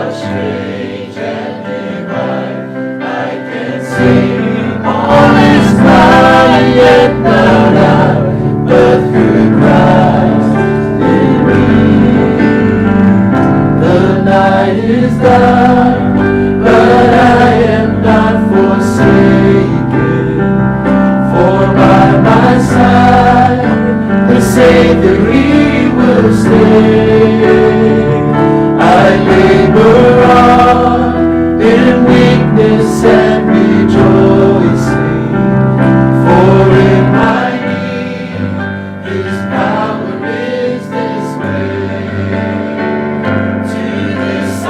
Strange and divine, I can sing all is mine, yet not I, but through Christ in me. The night is dark, but I am not forsaken. For by my side, the Savior he will stay. I labor on in weakness and rejoicing. For in my need, his power is displayed. To this I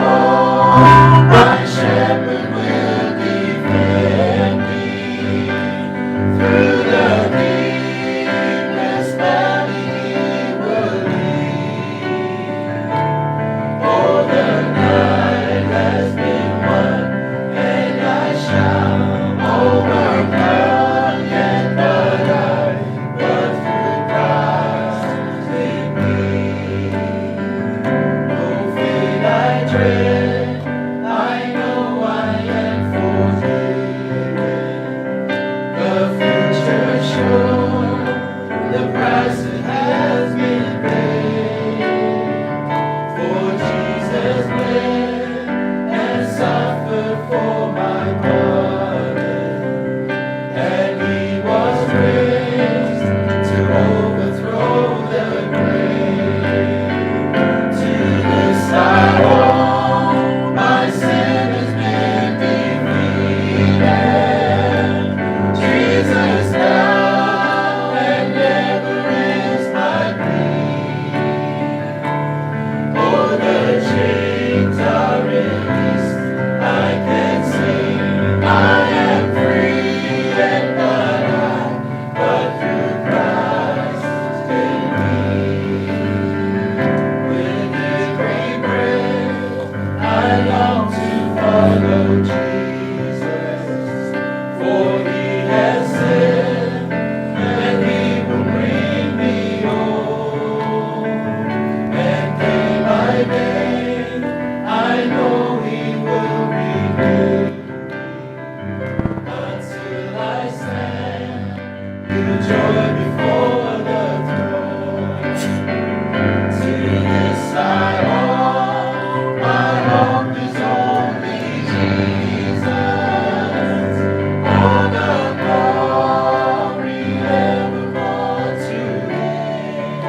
hold, my shepherd will defend me. Through the deepest valley he will lead. Oh, the night has been won, and I shall overcome, yet not I, but through Christ in me. No fate I dread, I know I am forgiven. The future sure, the price has been paid. For Jesus bled and suffered for my pardon, and he was raised to overthrow the grave. To this I hold, my sin has been defeated. Jesus now and ever is my plea. Oh, the chains are released. I can sing. I am free, and not I, but through Christ in me. With every breath, I long to follow Jesus, for he has said that he will bring me home. And day by day, I know he will renew me until I stand in joy before the throne. To this I hold, my hope is only Jesus. All the glory evermore to Him.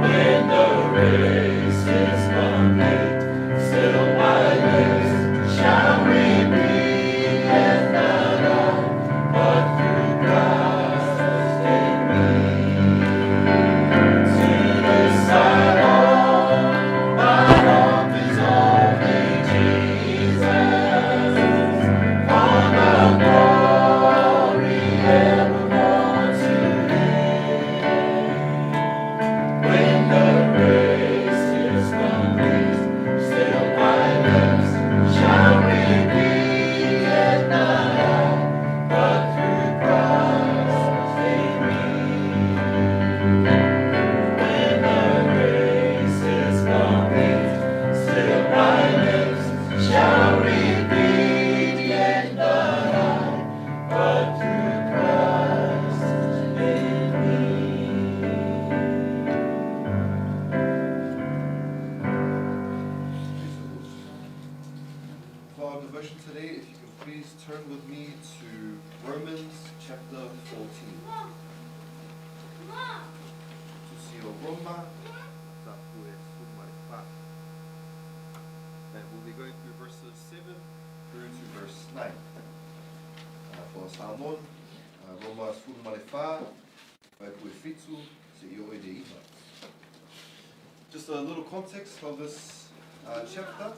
When the race is complete, still my lips shall repeat, yet not I, but through Christ in me. To this I hold, my hope is only Jesus. For the glory evermore to Him. When the race is complete, still my lips shall repeat, yet not I, but through Christ in me. When the race is complete, still my lips shall repeat, yet not I, but through Christ in me. Praise the Lord. For our devotion today, if you can please turn with me to Romans chapter 14. Tusi o Roma, mataupu e 14. And we'll be going through verses 7 through to verse 9. For Samoan, Roma 14, vaipu e 7, seia oo i le 9. Just a little context of this chapter.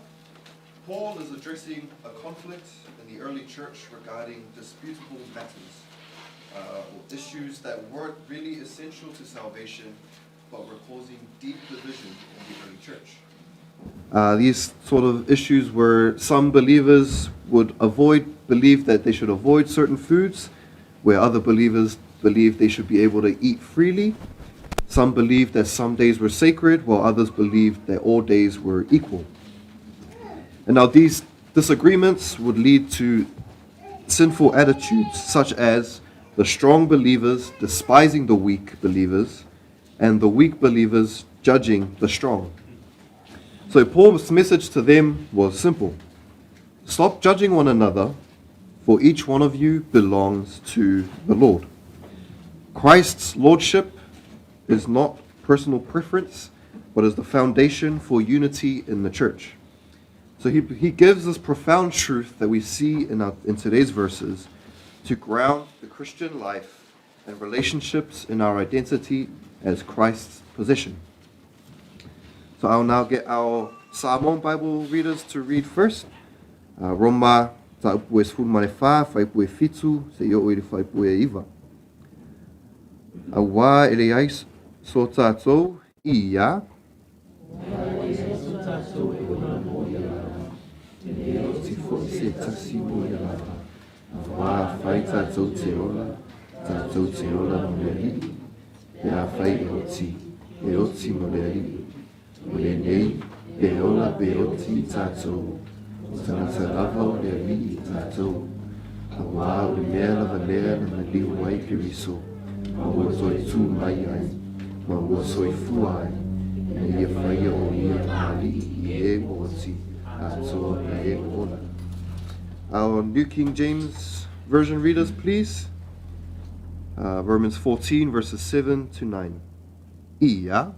Paul is addressing a conflict in the early church regarding disputable matters, or issues that weren't really essential to salvation, but were causing deep division in the early church. These sort of issues were some believers would believe that they should avoid certain foods, where other believers believed they should be able to eat freely. Some believed that some days were sacred, while others believed that all days were equal. And now these disagreements would lead to sinful attitudes, such as the strong believers despising the weak believers, and the weak believers judging the strong. So Paul's message to them was simple. Stop judging one another, for each one of you belongs to the Lord. Christ's lordship is not personal preference, but is the foundation for unity in the church. So he gives this profound truth that we see in today's verses to ground the Christian life and relationships in our identity as Christ's possession. So I'll now get our Samoan Bible readers to read first. Roma mataupu e 14, fuaiupu e 7, seia oo i le fuaiupu e 9. Auā e leai so tātou i ia. E oti foi se tasi mo ia lava. Auā afai tātou te ola, tātou te ola mo le Alii, pe afai e oti, e oti mo le Alii. O lenei, pe ola pe oti tātou, o tagata lava o le Alii tātou. Auā o le mea lava lea na maliu ai Keriso, ma ua toe tū mai ai, ma ua soifua ai, ina ia faia o ia ma Alii i e ua oti, atoa ma e ua ola. Our New King James Version readers, please. Romans 14, verses 7 to 9. Ia.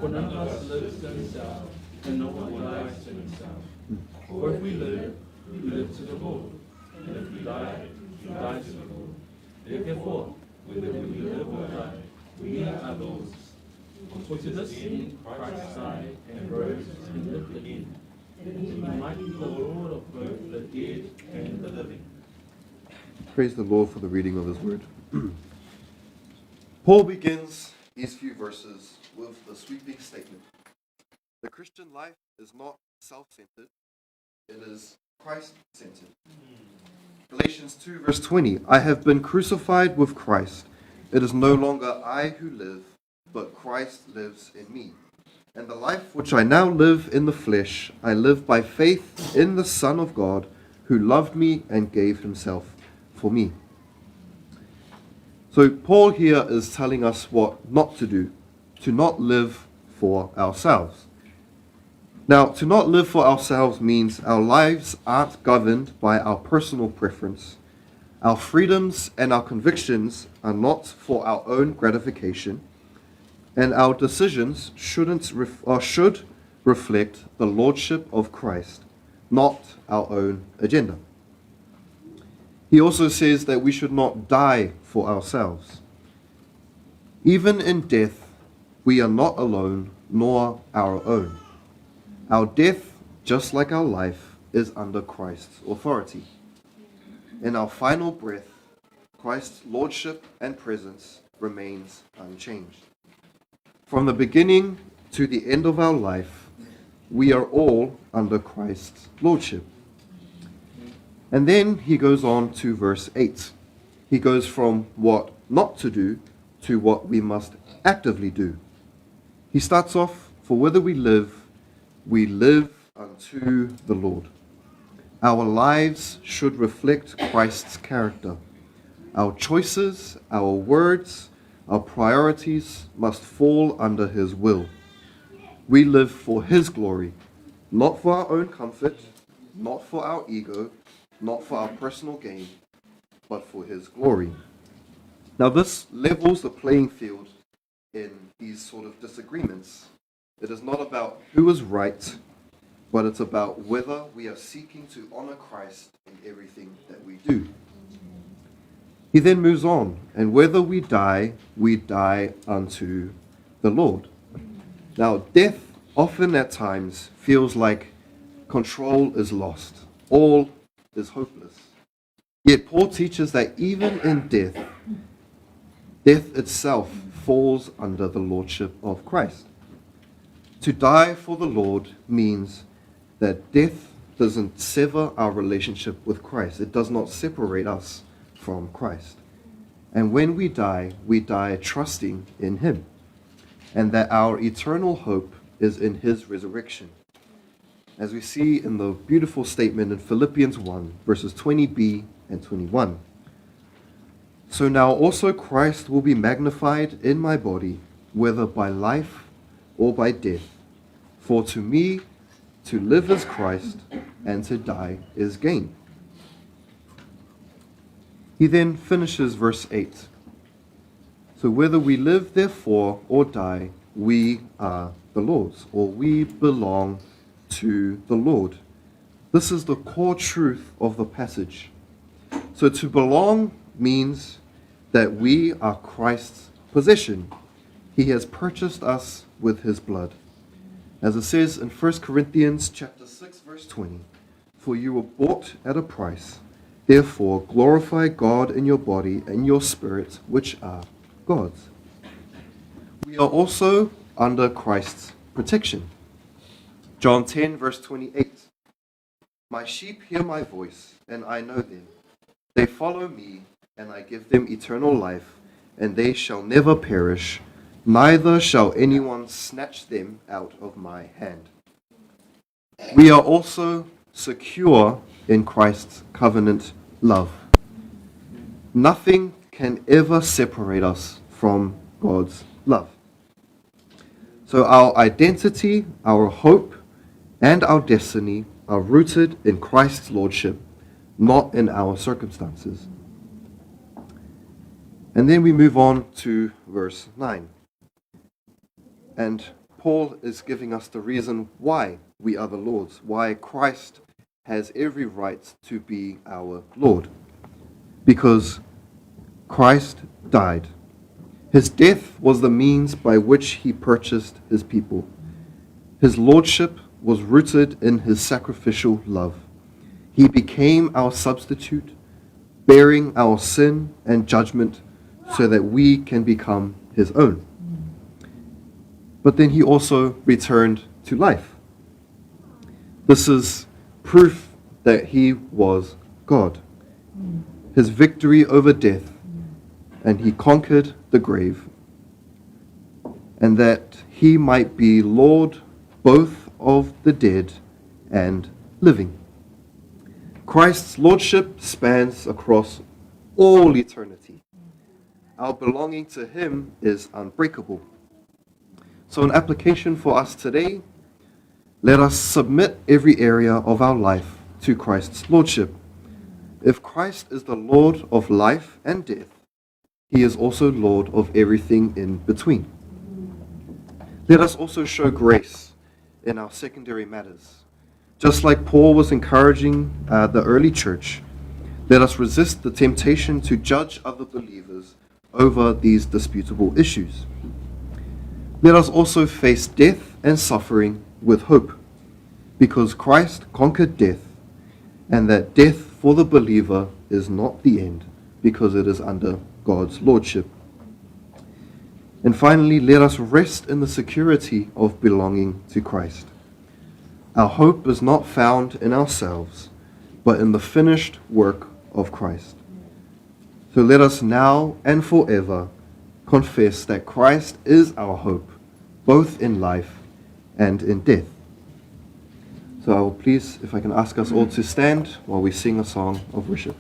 For none of us lives to himself, and no one dies to himself. For if we live, we live to the Lord. And if we die, we die to the Lord. Therefore, whether we live or die, we are the Lord's. For to this end Christ died and rose and lived again, that he might be the Lord of both the dead and the living. Praise the Lord for the reading of his word. Paul begins these few verses with the sweeping statement. The Christian life is not self-centered, it is Christ-centered. Galatians 2 verse 20, I have been crucified with Christ. It is no longer I who live, but Christ lives in me. And the life which I now live in the flesh, I live by faith in the Son of God, who loved me and gave himself for me. So Paul here is telling us what not to do, to not live for ourselves. Now, to not live for ourselves means our lives aren't governed by our personal preference. Our freedoms and our convictions are not for our own gratification, and our decisions shouldn't or should reflect the lordship of Christ, not our own agenda. He also says that we should not die for ourselves. Even in death, we are not alone, nor our own. Our death, just like our life, is under Christ's authority. In our final breath, Christ's lordship and presence remains unchanged. From the beginning to the end of our life, we are all under Christ's lordship. And then he goes on to verse 8. He goes from what not to do to what we must actively do. He starts off, for whether we live, we live unto the Lord. Our lives should reflect Christ's character. Our choices, our words, our priorities must fall under his will. We live for his glory, not for our own comfort, not for our ego, not for our personal gain, but for his glory. Now this levels the playing field in these sort of disagreements. It is not about who is right, but it's about whether we are seeking to honor Christ in everything that we do. He then moves on, and whether we die, we die unto the Lord. Now, death often at times feels like control is lost. All is hopeless. Yet Paul teaches that even in death, death itself falls under the lordship of Christ. To die for the Lord means that death doesn't sever our relationship with Christ. It does not separate us from Christ. And when we die trusting in him. and that our eternal hope is in his resurrection. As we see in the beautiful statement in Philippians 1, verses 20b and 21. So now also Christ will be magnified in my body, whether by life or by death. For to me, to live is Christ, and to die is gain. He then finishes verse 8. So whether we live, therefore, or die, we are the Lord's, or we belong to the Lord. This is the core truth of the passage. So to belong means that we are Christ's possession. He has purchased us with his blood. As it says in 1 Corinthians chapter 6 verse 20, for you were bought at a price. Therefore glorify God in your body and your spirit, which are God's. We are also under Christ's protection. John 10 verse 28, my sheep hear my voice, and I know them. They follow me, and I give them eternal life, and they shall never perish, neither shall anyone snatch them out of my hand. We are also secure in Christ's covenant love. Nothing can ever separate us from God's love. So our identity, our hope, and our destiny are rooted in Christ's lordship, not in our circumstances. And then we move on to verse 9. And Paul is giving us the reason why we are the Lord's, why Christ has every right to be our Lord. Because Christ died. His death was the means by which he purchased his people. His lordship was rooted in his sacrificial love. He became our substitute, bearing our sin and judgment so that we can become his own. But then he also returned to life. This is proof that he was God. His victory over death, and he conquered the grave, and that he might be Lord both of the dead and living. Christ's lordship spans across all eternity. Our belonging to him is unbreakable. So an application for us today, let us submit every area of our life to Christ's lordship. If Christ is the Lord of life and death, he is also Lord of everything in between. Let us also show grace in our secondary matters. Just like Paul was encouraging the early church, let us resist the temptation to judge other believers over these disputable issues. Let us also face death and suffering with hope, because Christ conquered death, and that death for the believer is not the end, because it is under God's lordship. And finally, let us rest in the security of belonging to Christ. Our hope is not found in ourselves, but in the finished work of Christ. So let us now and forever confess that Christ is our hope, both in life and in death. So I will please, if I can ask us all to stand while we sing a song of worship.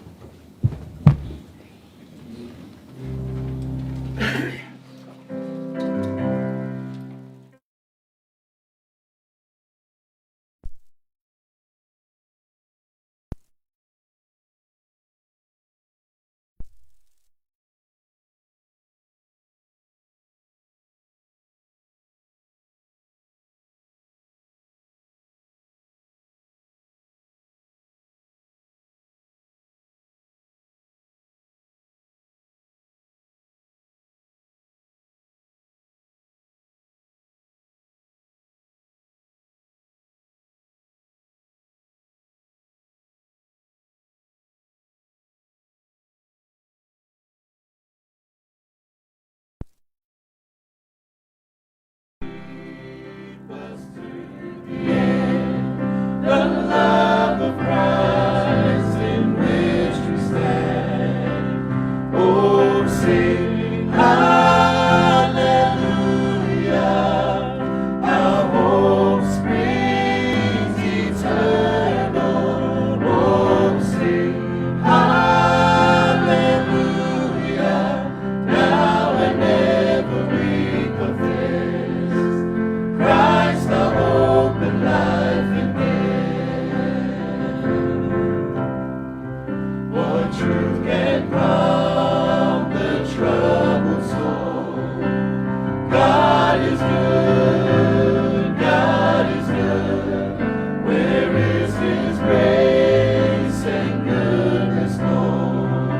is good, God is good. Where is His grace and goodness known?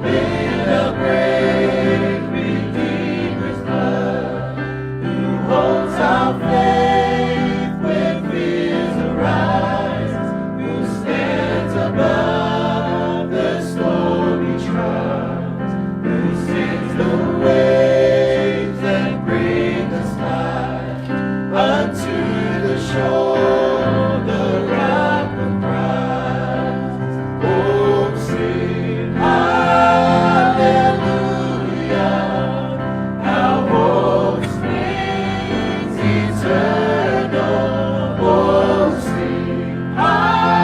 In the great Redeemer's blood, who holds our faith when fears arise, who stands above the stormy trials, who sends the waves and brings us light unto the shore, the rock of Christ. Oh, sing hallelujah. Our hope springs eternal. Oh, sing hallelujah.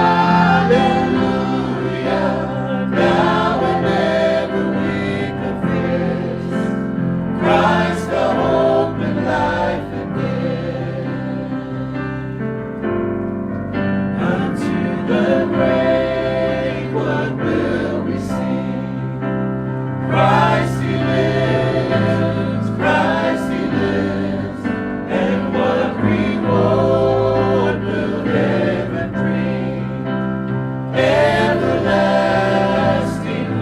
Now and ever we confess Christ the hope and life and death. Unto the grave, what will we sing? Christ he lives, Christ he lives, and what reward will heaven bring? Everlasting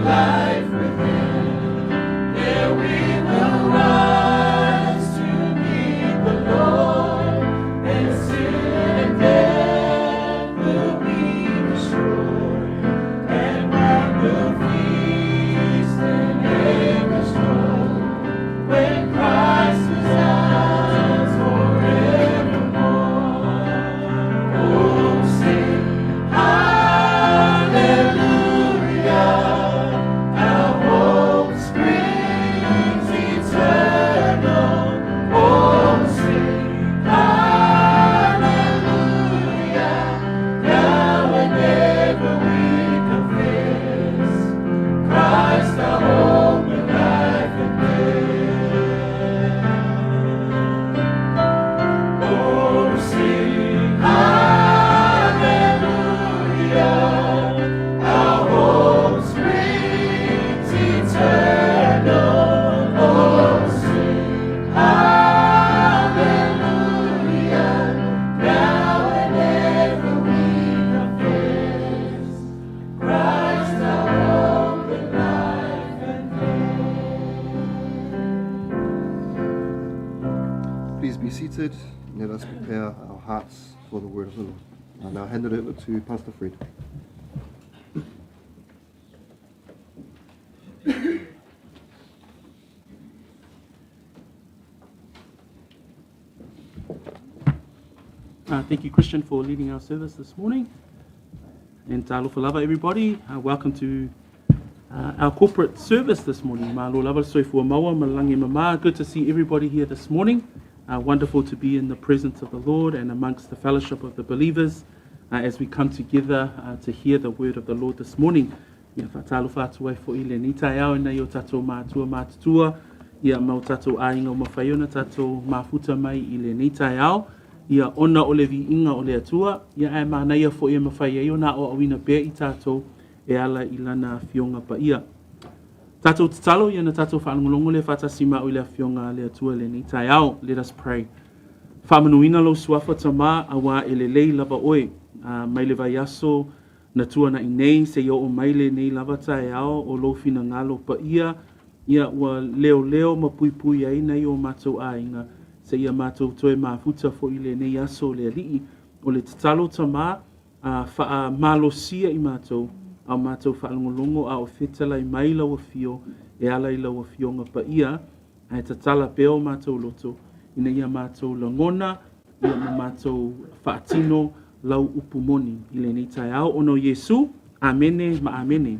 life with him, there we will rise to meet the Lord, and sin and death will be destroyed, and we will feast in heaven's throne when Christ is ours forevermore. Oh, sing hallelujah. Our hope springs eternal. Oh, sing hallelujah. Now and ever we confess Christ our hope and life and death. Oh, sing hallelujah. Our hope springs eternal. Oh, sing hallelujah. Now and ever we confess Christ our hope and life and death. Please be seated. Let us prepare our hearts for the word of the Lord. I now hand it over to Pastor Fred. Thank you, Christian, for leading our service this morning. And talofa lava, everybody. Welcome to our corporate service this morning. Malo lava soifua maua, malangi mama. Good to see everybody here this morning. Wonderful to be in the presence of the Lord and amongst the fellowship of the believers as we come together to hear the word of the Lord this morning. Ia whātalofa atu ai fo'i lenei taeao i nai o tātou mātua mātutua, ia ma o tātou āinga o mawhai ona tātou māfuta mai i lenei taeao, ia ona o le viiga o le Atua, ia ae manaia fo'i e mawhai ai ona aoaoina pea i tātou e ala i lana afioga paia. Tātou tatalo ia na tātou whaalongolongo le whātasi ma'o i le afioga a le Atua lenei taeao. Let us pray. Faamanuina lou suafa Tamā auā e lelei lava oe, a mai le vaiaso na tuana'i nei seia oo mai lenei lava taeao o lou finagalo paia, ia ua leoleo ma puipui ai nai o matou aiga seia matou toe mafuta fo'i lenei aso le Alii. O le tatalo Tamā, a faamalosia i matou, a o matou faalogologo a o fetalai mai lau afio e ala i lau afioga paia, ae tatala pea o matou loto ina ia matou lagona ia ma matou faatino lau upu moni i lenei taeao ona o Iesu. Amene ma amene.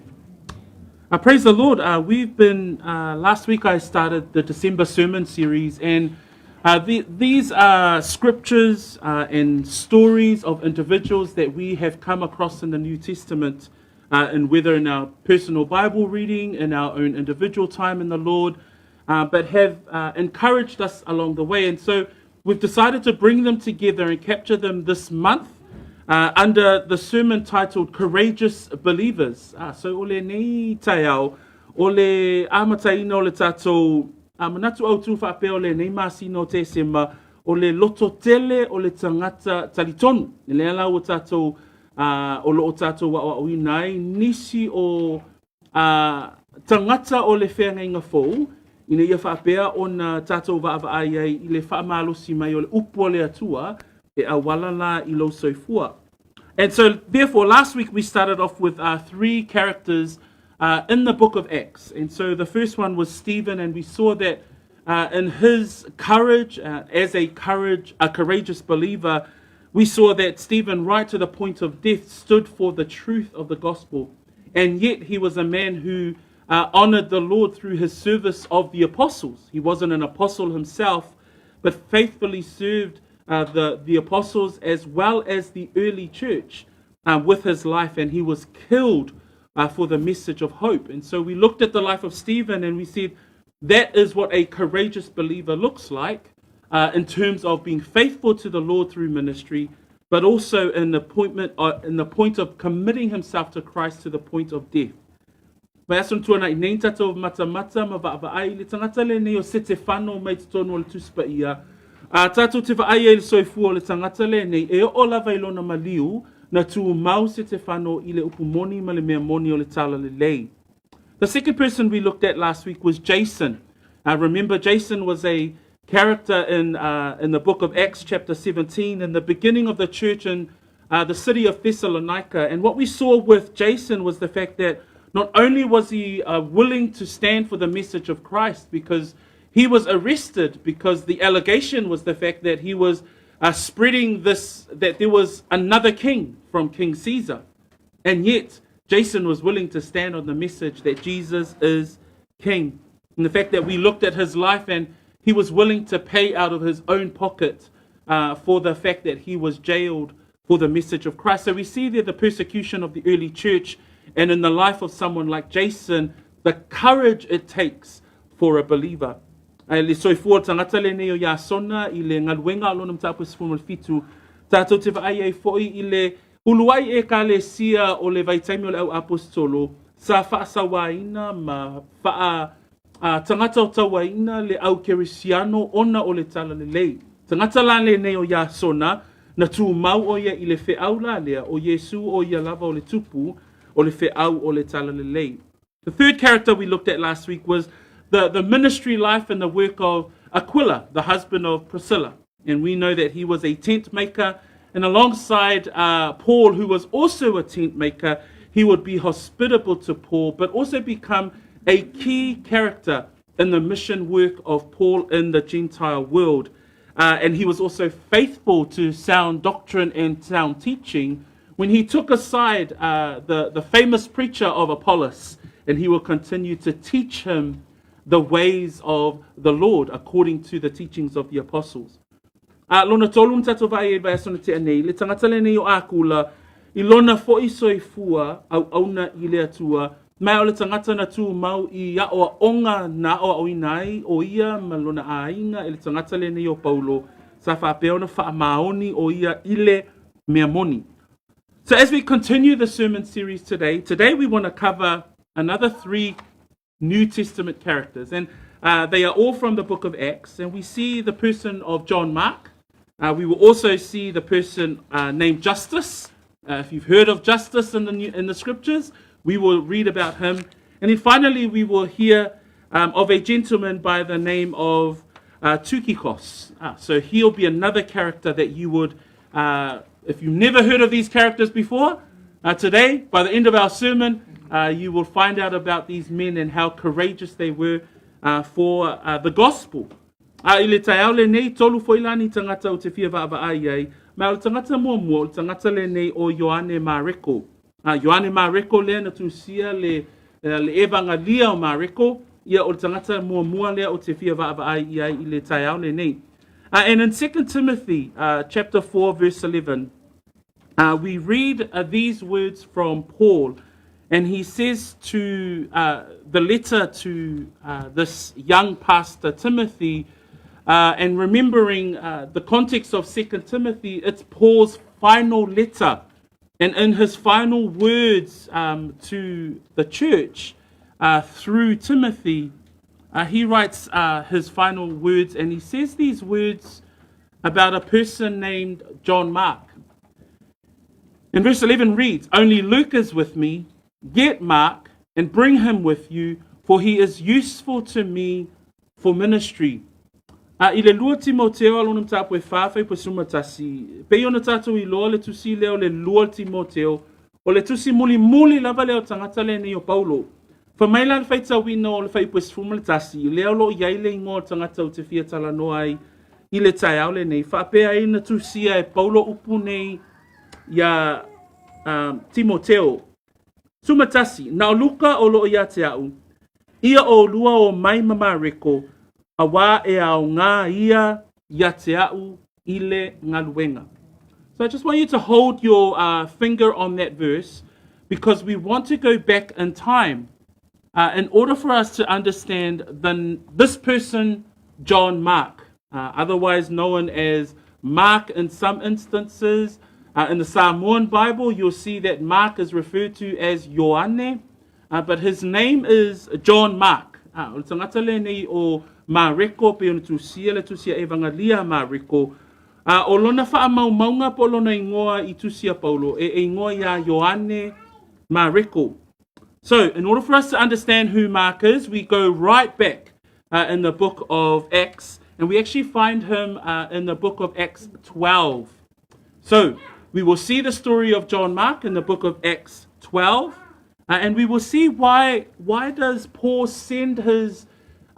Praise the Lord. We've been, last week I started the December sermon series, and these are scriptures and stories of individuals that we have come across in the New Testament, and whether in our personal Bible reading, in our own individual time in the Lord, but have encouraged us along the way. And so we've decided to bring them together and capture them this month under the sermon titled Courageous Believers. So o lenei taeao, o le amataina o le tātou A manatu autū faapea o lenei masina o Tesema, o le lototele o le tagata talitonu. Lea la ua tatou o lo o tatou aoaoina ai nisi o tagata o le feagaiga fou, ina ia faapea ona tatou vaavaai ai i le faamalosi mai o le upu a le Atua e auala la i lou soifua. And so, therefore, last week we started off with our three characters in the book of Acts. And so the first one was Stephen, and we saw that in his courage, as a courage, a courageous believer, we saw that Stephen, right to the point of death, stood for the truth of the gospel. And yet he was a man who honored the Lord through his service of the apostles. He wasn't an apostle himself, but faithfully served the, the apostles as well as the early church with his life, and he was killed for the message of hope. And so we looked at the life of Stephen and we said that is what a courageous believer looks like in terms of being faithful to the Lord through ministry, but also in the, appointment, in the point of committing himself to Christ to the point of death. Vaiaso na tuanai nei tatou matamata ma vaavaai i le tagata lenei o Setefano mai totonu o le Tusi Paia. A tatou te vaai ai i le soifua o le tagata lenei, e oo lava i lona maliu, na tumau Setefano i le upu moni ma le mea moni o le Talalelei. The second person we looked at last week was Jason. Remember, Jason was a character in, in the book of Acts, chapter 17, in the beginning of the church in the city of Thessalonica. And what we saw with Jason was the fact that not only was he willing to stand for the message of Christ, because he was arrested because the allegation was the fact that he was spreading this, that there was another king from King Caesar. And yet, Jason was willing to stand on the message that Jesus is king. And the fact that we looked at his life and he was willing to pay out of his own pocket for the fact that he was jailed for the message of Christ. So we see there the persecution of the early church and in the life of someone like Jason, the courage it takes for a believer. Ai le soifua tagata lenei o Iasona i le galuega a lona mataupu e 17, tatou te vaai ai foi i le uluai ekalesia o le vaitaimi o le au aposetolo, sa faasauaina ma faa a tagata o tauaina le au kerisiano ona o le Talalelei. Tagata la lenei o Iasona, na tumau o ia i le feau la lea, o Iesu o ia lava o le tupu, o le feau o le Talalelei. The third character we looked at last week was the, the ministry life and the work of Aquila, the husband of Priscilla. And we know that he was a tent maker. And alongside Paul, who was also a tent maker, he would be hospitable to Paul, but also become a key character in the mission work of Paul in the Gentile world. And he was also faithful to sound doctrine and sound teaching when he took aside the, the famous preacher of Apollos, and he will continue to teach him the ways of the Lord according to the teachings of the apostles. A lona tolu na tatou vaai ai i le vaiaso na tea nei, le tagata lenei o Akula, i lona foi soifua auauna i le Atua, ma o le tagata na tumau i aoaoga na aoaoina ai o ia ma lona aiga e le tagata lenei o Paulo, sa faapea ona faamaoni o ia i le mea moni. So as we continue the sermon series today, today we want to cover another three New Testament characters. And they are all from the book of Acts. And we see the person of John Mark. We will also see the person named Justus. If you've heard of Justus in the, New, in the scriptures, we will read about him. And then finally, we will hear of a gentleman by the name of Tychikos. So he'll be another character that you would, if you've never heard of these characters before, today, by the end of our sermon, you will find out about these men and how courageous they were for the gospel. A i le taeao lenei, tolu foi la ni tagata ou te fia vaavaai ai, ma o le tagata muamua, o le tagata lenei o Ioane Mareko. A Ioane Mareko lea na tusia le, le evangalia o Mareko, ia o le tagata muamua lea ou te fia vaavaai i ai i le taeao lenei. And in 2 Timothy chapter 4 verse 11, we read these words from Paul, and he says to the letter to this young pastor Timothy, and remembering the context of 2 Timothy, it's Paul's final letter. And in his final words to the church through Timothy, uh, he writes uh, his final words, and he says these words about a person named John Mark. In verse 11 reads, Only Luke is with me. Get Mark and bring him with you, for he is useful to me for ministry. A i le lua Timoteo a lona mataupu e whā whai suma tasi, pe ona tātou i loa le tusi lea o le lua Timoteo, o le tusi muli muli lava lea o tagata lenei o Paulo. Fai mai la le faitauina o le fuaiupu e 11, lea o lo o i ai le igoa o le tagata ou te fia talanoa ai i le taeao lenei, faapea ai na tusia e Paulo upu nei iā Timoteo. 11, na o Luka o lo o ia te a'u, ia ʻolua o mai ma Mareko, auā e aogā ia ia te a'u i le galuega. So I just want you to hold your finger on that verse because we want to go back in time in order for us to understand the, this person, John Mark, otherwise known as Mark in some instances. In the Samoan Bible, you'll see that Mark is referred to as Ioane, but his name is John Mark. O le tagata lenei o Mareko, pe ona tusia le tusia Evangelia Mareko. O lona faamaumauga po o lona igoa i tusi a Paulo, e igoa ia Ioane Mareko. So, in order for us to understand who Mark is, we go right back in the book of Acts, and we actually find him in the book of Acts 12. So, we will see the story of John Mark in the book of Acts 12, and we will see why does Paul send his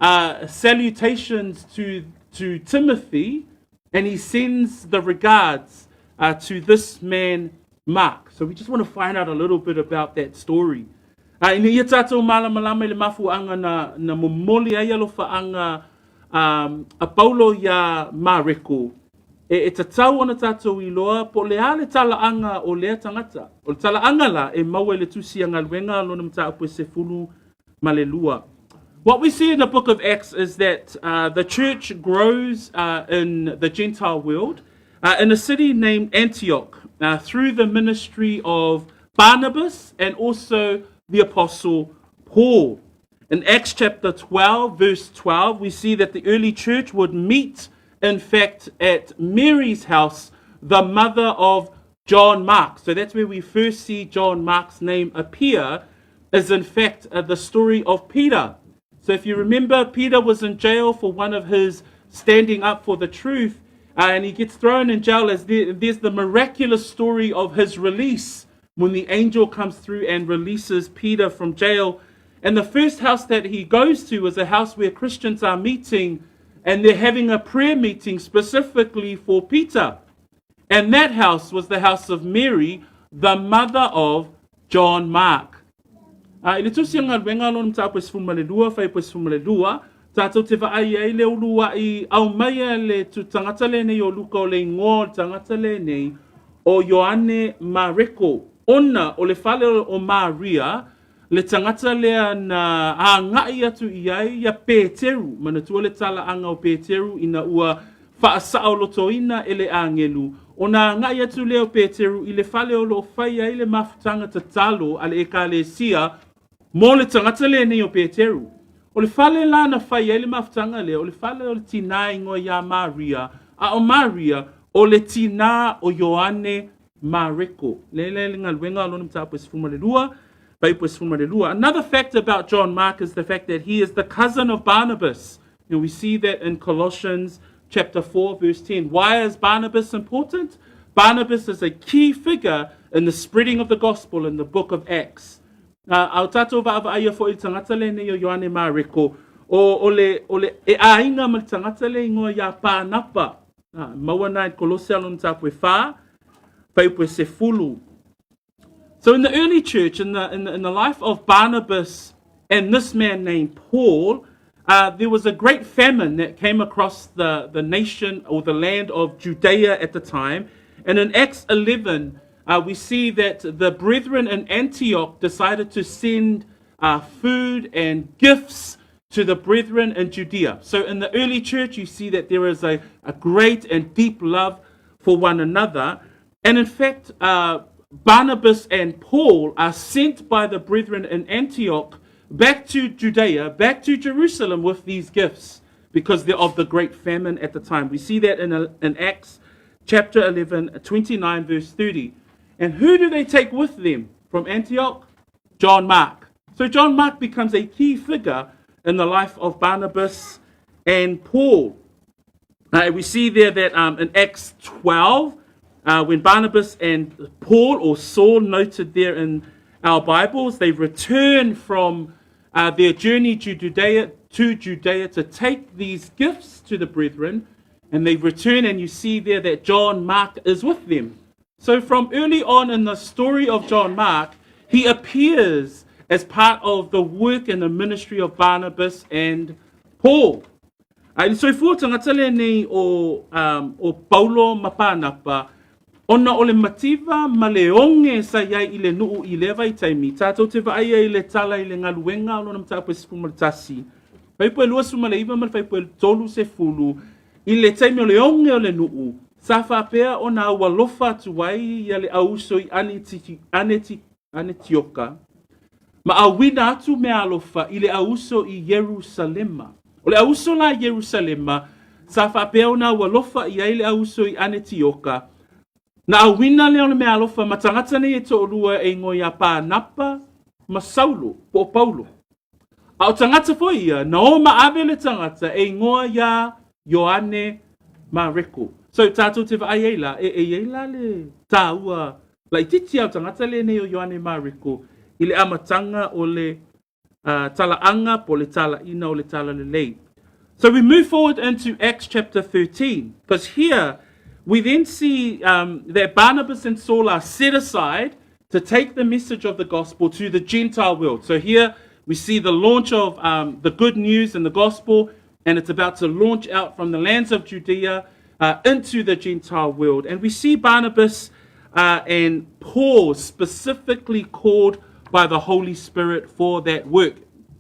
salutations to Timothy, and he sends the regards to this man, Mark. So we just want to find out a little bit about that story. Ina ia tātou malamalama i le mafuaaga na momoli ai alofaaga a Paulo iā Mareko, e tatau ona tātou iloa po o le a le talaaga o lea tagata. O le talaaga la e maua i le tusi a Galuega lona mataupu e 12. What we see in the book of Acts is that the church grows in the Gentile world in a city named Antioch through the ministry of Barnabas and also the apostle Paul. In Acts chapter 12, verse 12, we see that the early church would meet, in fact, at Mary's house, the mother of John Mark. So that's where we first see John Mark's name appear, is in fact the story of Peter. So if you remember, Peter was in jail for one of his standing up for the truth, and he gets thrown in jail as there's the miraculous story of his release when the angel comes through and releases Peter from jail. And the first house that he goes to is a house where Christians are meeting and they're having a prayer meeting specifically for Peter. And that house was the house of Mary, the mother of John Mark. I le tusi a Galuega lona mataupu e 12, fuaiupu e 12, tātou te vaai ai le uluai aumai a le tagata lenei o Luka o le igoa o le tagata lenei o Ioane Mareko, ona o le fale o Maria, le tagata lea na agai atu i ai ia Peteru, manatua le talaaga o Peteru ina ua faasaolotoina e le agelu, ona agai atu lea o Peteru i le fale o lo o fai ai le mafutaga tatalo a le ekalesia mo le tagata lenei o Peteru. O le fale la na fai ai le mafutaga lea, o le fale o le tinā igoa ia Maria, a o Maria o le tinā o Ioane Mareko. Le le le galuega lona mataupu e 12, fuaiupu e 12. Another fact about John Mark is the fact that he is the cousin of Barnabas. And we see that in Colossians chapter 4, verse 10. Why is Barnabas important? Barnabas is a key figure in the spreading of the gospel in the book of Acts. A o tātou vaavaaia foʻi le tagata lenei o Ioane Mareko, o le e aiga ma le tagata le igoa iā Panapa. Maua na i Kolose lona mataupu e 4, fuaiupu e 10. So in the early church, in the life of Barnabas and this man named Paul, there was a great famine that came across the nation or the land of Judea at the time. And in Acts 11, we see that the brethren in Antioch decided to send food and gifts to the brethren in Judea. So in the early church, you see that there is a great and deep love for one another. And in fact, Barnabas and Paul are sent by the brethren in Antioch back to Judea, back to Jerusalem with these gifts because of the great famine at the time. We see that in, in Acts chapter 11, 29, verse 30. And who do they take with them from Antioch? John Mark. So John Mark becomes a key figure in the life of Barnabas and Paul. Uh, we see there that um, in Acts 12, uh, when Barnabas and Paul, or Saul, noted there in our Bibles, they return from uh, their journey to Judea, to Judea to take these gifts to the brethren. And they return, and you see there that John Mark is with them. So, from early on in the story of John Mark, he appears as part of the work and the ministry of Barnabas and Paul. A i le soifua tagata lenei o, um, o Paulo ma Pānapa, ona o le mativa ma le oge sa i ai i le nuu i lea vaitaimi, tātou te vaai ai i le tala i le galuega o lona mataupu e 11, fuaiupu e 29 ma le fuaiupu e 30, i le taimi o le oge o le nuu, sa faapea ona aualofa atu ai ia le auuso i Anetiki, Aneti, Anetioka, ma auina atu meaalofa i le auuso i Ierusalema. O le auuso la i Ierusalema, sa faapea ona aualofa i ai le auuso i Anetioka, na auina lea o le meaalofa ma tagata nei e toalua e igoa ia Pānapa ma Saulo, po o Paulo. A o tagata foi ia, na o ma ave le tagata e igoa iā Ioane Mareko. So, tātou te vaai ai la, e, e i ai la le tāua laitiiti a o tagata lenei o Ioane Mareko i le amataga o le uh, talaaga po o le talaina o le talalelei. So we move forward into Acts chapter 13, because here we then see um, that Barnabas and Saul are set aside to take the message of the gospel to the Gentile world. So here we see the launch of um, the good news and the gospel, and it's about to launch out from the lands of Judea uh, into the Gentile world. And we see Barnabas uh, and Paul specifically called by the Holy Spirit for that work.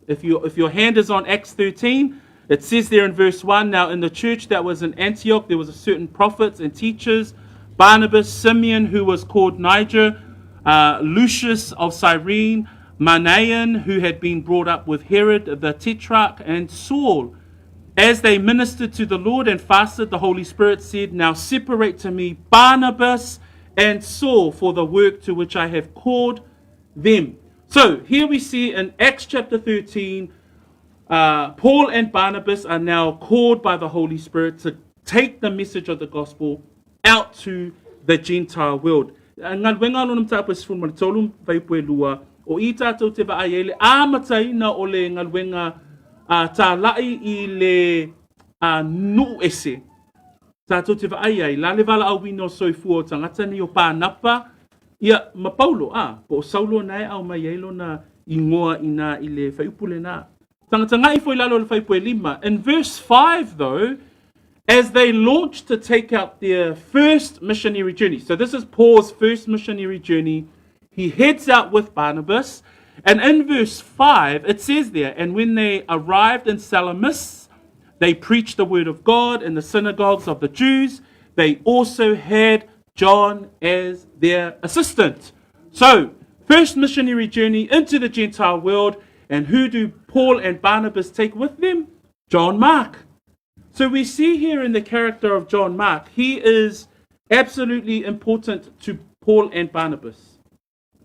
If, you, if your hand is on Acts 13, it says there in verse 1 Now in the church that was in Antioch, there was a certain prophets and teachers Barnabas, Simeon, who was called Niger, uh, Lucius of Cyrene, Manaen, who had been brought up with Herod the Tetrarch, and Saul. As they ministered to the Lord and fasted, the Holy Spirit said, Now separate to me Barnabas and Saul for the work to which I have called them. So here we see in Acts chapter 13, uh, Paul and Barnabas are now called by the Holy Spirit to take the message of the gospel out to the Gentile world. Galuega lona mataupu e 13 fuaiupu e lua, o i tātou te vaai ai le amataina o le galuega a tāla'i i le a nuu ese. Tātou te vaai ai, la le valaauina o soifua o tagata nei o Pānapa, ia ma Paulo, a, po o Saulo na e ao mai ai lona ingoa inā i le fuaiupu lenā. Tagatagai foi lalo o le fuaiupu e lima. In verse 5 though, as they launched to take out their first missionary journey. So this is Paul's first missionary journey. He heads out with Barnabas. And in verse 5, it says there, and when they arrived in Salamis, they preached the word of God in the synagogues of the Jews. They also had John as their assistant. So, first missionary journey into the Gentile world. And who do Paul and Barnabas take with them? John Mark. So we see here in the character of John Mark, he is absolutely important to Paul and Barnabas.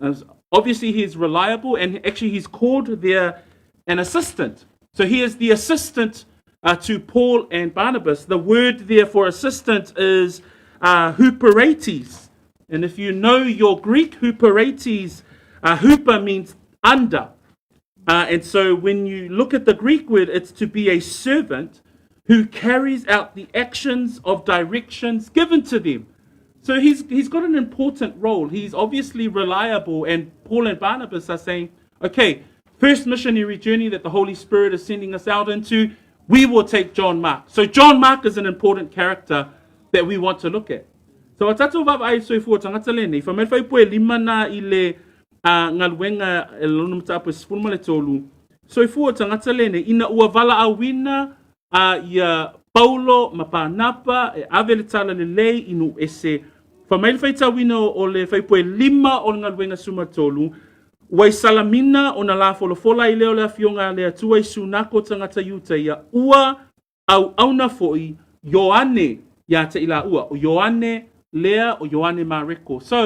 As obviously, he is reliable and actually he's called there an assistant. So he is the assistant uh, to Paul and Barnabas. The word there for assistant is uh, huperetes. And if you know your Greek, huperetes, uh, huper means under. Uh, and so when you look at the Greek word, it's to be a servant who carries out the actions of directions given to them. So he's, he's got an important role. He's obviously reliable, and Paul and Barnabas are saying, okay, first missionary journey that the Holy Spirit is sending us out into, we will take John Mark. So John Mark is an important character that we want to look at. So a tātou vaavaai soifua tagata lenei, wha mai fuaiupu e lima nā i le a galuega e lona mataupu e 13, soifua tagata lenei, ina ua valaauina a ia Paulo ma Pānapa e ave le talalelei i nuu ese. Fai mai le faitauina o le fuaiupu e lima o le galuega 13, Ua i Salamina ona lafolafola ai lea o le Afioga a le Atua i Sunako tagata Iutaia, ua auauna foi Ioane ia te i laua, o Ioane lea o Ioane Mareko. So,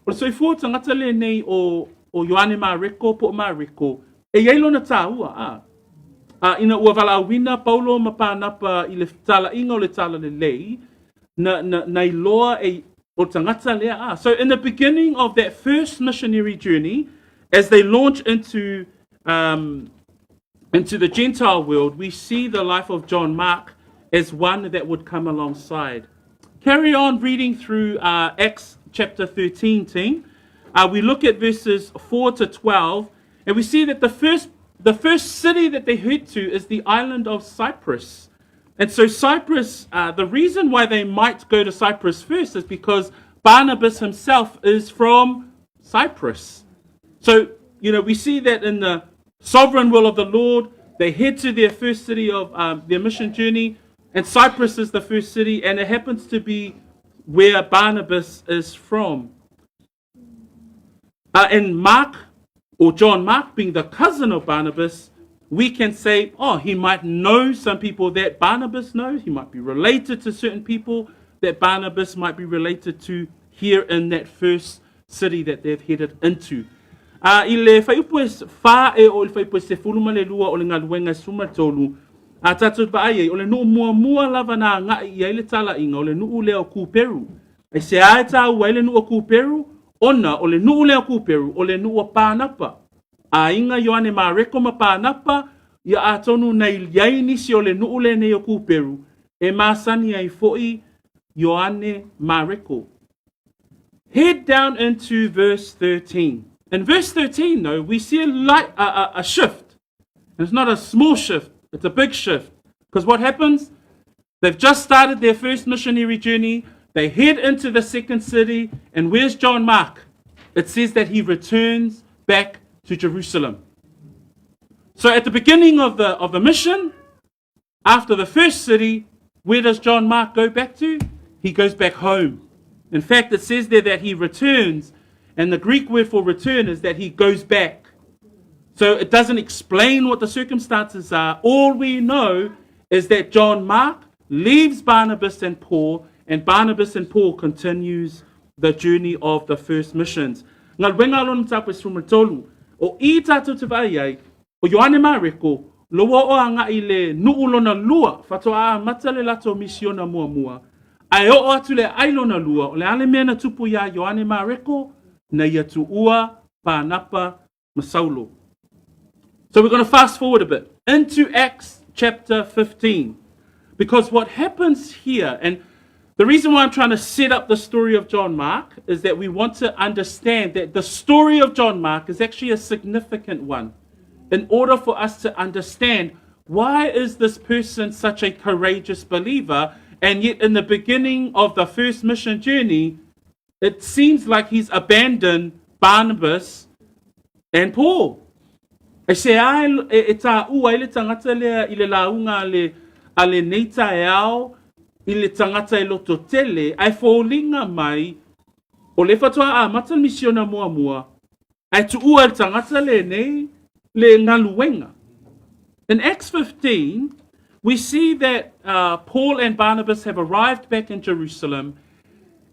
o le soifua o tagata lenei o, o Ioane Mareko po o Mareko, e i ai lona tāua, a. A ina ua valaauina Paulo ma Pānapa i le talaiga o le talalelei, na, na, na iloa e o tagata lea a. So in the beginning of that first missionary journey, as they launch into um, into the Gentile world, we see the life of John Mark as one that would come alongside. Carry on reading through uh, Acts chapter 13, team. Uh, we look at verses 4 to 12, and we see that the first, the first city that they head to is the island of Cyprus. And so, Cyprus, uh, the reason why they might go to Cyprus first is because Barnabas himself is from Cyprus. So, you know, we see that in the sovereign will of the Lord, they head to their first city of um, their mission journey, and Cyprus is the first city, and it happens to be where Barnabas is from. Uh, and Mark, or John Mark, being the cousin of Barnabas, we can say, oh, he might know some people that Barnabas knows. He might be related to certain people that Barnabas might be related to here in that first city that they've headed into. A i le fuaiupu e 4 e oo i le fuaiupu e 12 o le Galuega e 13, a tatou vaai ai, o le nuu muamua lava na agai i ai le talaiga, o le nuu lea o Kuperu. Aisea e tāua ai le nuu o Kuperu? Ona o le nuu lea o Kuperu, o le nuu o Pānapa. Aiga Ioane Mareko ma Pānapa, ia atonu na i ai nisi o le nuu lenei o Kuperu, e masani ai foi Ioane Mareko. Head down into verse 13. In verse 13, though, we see a, light, a, a, a shift. And it's not a small shift, it's a big shift. Because what happens? They've just started their first missionary journey. They head into the second city. And where's John Mark? It says that he returns back to Jerusalem. So at the beginning of the, of the mission, after the first city, where does John Mark go back to? He goes back home. In fact, it says there that he returns, and the Greek word for return is that he goes back. So it doesn't explain what the circumstances are. All we know is that John Mark leaves Barnabas and Paul, and Barnabas and Paul continues the journey of the first missions. Galuega lona mataupu e 13, o i tatou te vaai ai, o Ioane Mareko, loa oo agai i le nuu lona lua, faatoa amata le latou misiona muamua, ae oo atu le aai lona lua, o le a le mea na tupu iā Ioane Mareko? Na ia tuua Pānapa ma Saulo. So we're going to fast forward a bit into Acts chapter 15. Because what happens here, and the reason why I'm trying to set up the story of John Mark is that we want to understand that the story of John Mark is actually a significant one in order for us to understand why is this person such a courageous believer and yet in the beginning of the first mission journey it seems like he's abandoned Barnabas and Paul. E se a e, e tāua ai le tagata lea i le lauga a le, a lenei taeao i le tagata e loto tele, ae foliga mai, o le faatoa amata le misiona muamua, ae tuua e le tagata lenei le galuega. In Acts 15, we see that uh, Paul and Barnabas have arrived back in Jerusalem,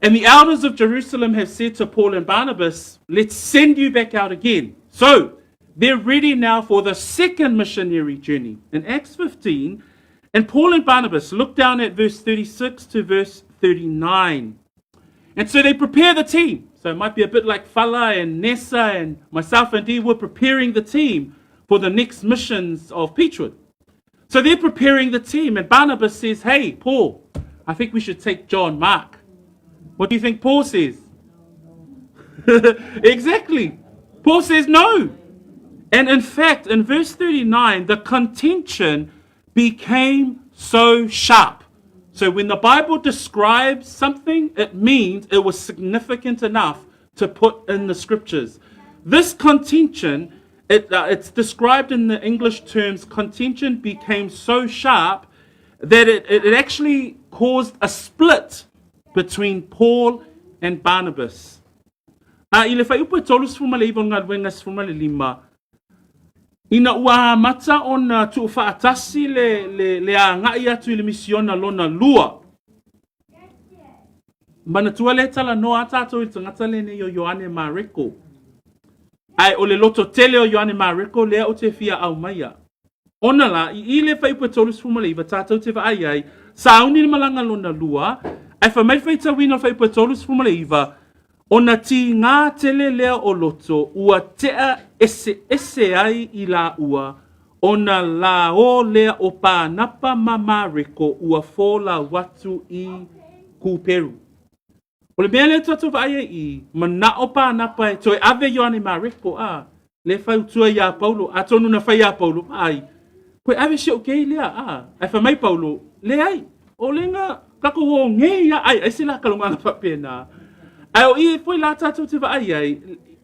and the elders of Jerusalem have said to Paul and Barnabas, Let's send you back out again. So they're ready now for the second missionary journey. In Acts 15, and Paul and Barnabas look down at verse 36 to verse 39. And so they prepare the team. So it might be a bit like Fala and Nessa and myself and Dee were preparing the team for the next missions of Peachwood. So they're preparing the team, and Barnabas says, Hey, Paul, I think we should take John Mark. What do you think Paul says? exactly. Paul says no. And in fact, in verse 39, the contention became so sharp. So when the Bible describes something, it means it was significant enough to put in the scriptures. This contention, it, uh, it's described in the English terms, contention became so sharp that it, it, it actually caused a split between Paul and Barnabas. A i le fuaiupu e 39 o le Galuega 15, ina ua amata ona tuufaatasi le, le, le agai atu i le misiona lona lua, manatua lea talanoa a tātou i le tagata lenei o Ioane Mareko. Ae o le loto tele o Ioane Mareko lea ou te fia aumaia. Ona la, i i le fuaiupu e 39, tātou te vaai ai, sauni le malaga lona lua, ae fai mai le faitauina o le fuaiupu e 39, ona tīgā tele lea o loto ua tea eseese ai i lāua, ona la ō lea o Pānapa ma Mareko ua folau atu i Kuperu. O le mea lea tatou vaai ai i, manao Pānapa e toe ave Ioane Mareko, a, le fautua iā Paulo, atonu na fai iā Paulo, vaai, koe ave si ou kei lea, a, ae fai mai Paulo, leai, o lenga tatou o ngei ia, ai, ai se la kalongaga faapena. Ae o i foi la tatou te vaai ai,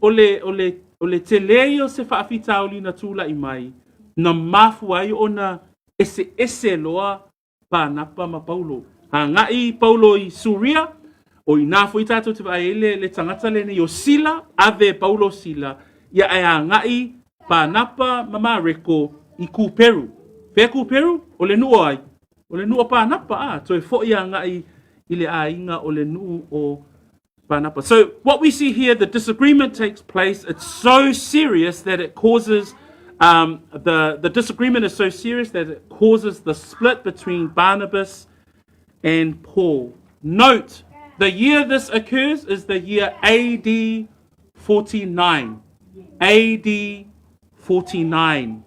o le, o le, o le tele ia o se faafitauli na tulai mai, na mafua ai ona eseese loa Pānapa ma Paulo. Agai Paulo i Suria, o i nā foi tātou te vaai ai le, le tagata lenei o Sila, ave Paulo Sila, ia ae agai Pānapa ma Mareko i Kuperu. Fea Kuperu? O le nuu o ai? O le nuu o Pānapa, a, toe foi agai i le aiga o le nuu o Pānapa. So what we see here, the disagreement takes place. It's so serious that it causes, um, the, the disagreement is so serious that it causes the split between Barnabas and Paul. Note, the year this occurs is the year AD 49. AD 49.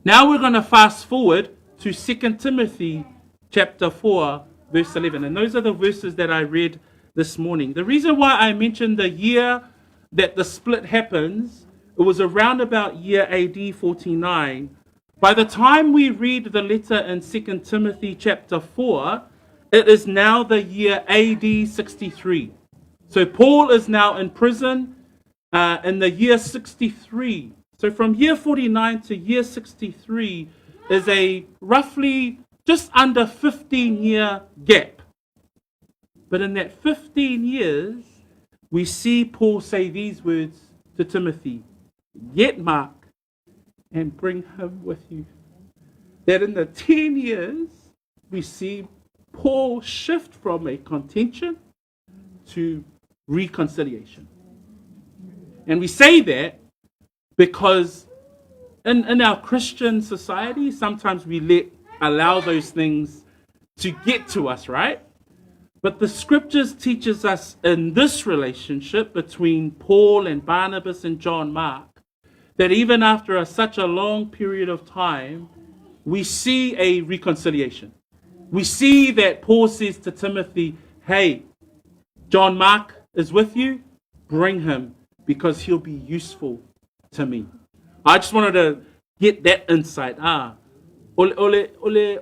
Now we're going to fast forward to 2 Timothy chapter 4, verse 11. And those are the verses that I read this morning. The reason why I mentioned the year that the split happens, it was around about year AD 49. By the time we read the letter in 2 Timothy chapter 4, it is now the year AD 63. So Paul is now in prison uh, in the year 63. So from year 49 to year 63 is a roughly just under 15 year gap. But in that 15 years, we see Paul say these words to Timothy Get Mark and bring him with you. That in the 10 years, we see Paul shift from a contention to reconciliation. And we say that because in, in our Christian society, sometimes we let allow those things to get to us, right? But the scriptures teaches us in this relationship between Paul and Barnabas and John Mark that even after a, such a long period of time, we see a reconciliation. We see that Paul says to Timothy, Hey, John Mark is with you, bring him because he'll be useful to me. I just wanted to get that insight. Ah, o le, o le, o le,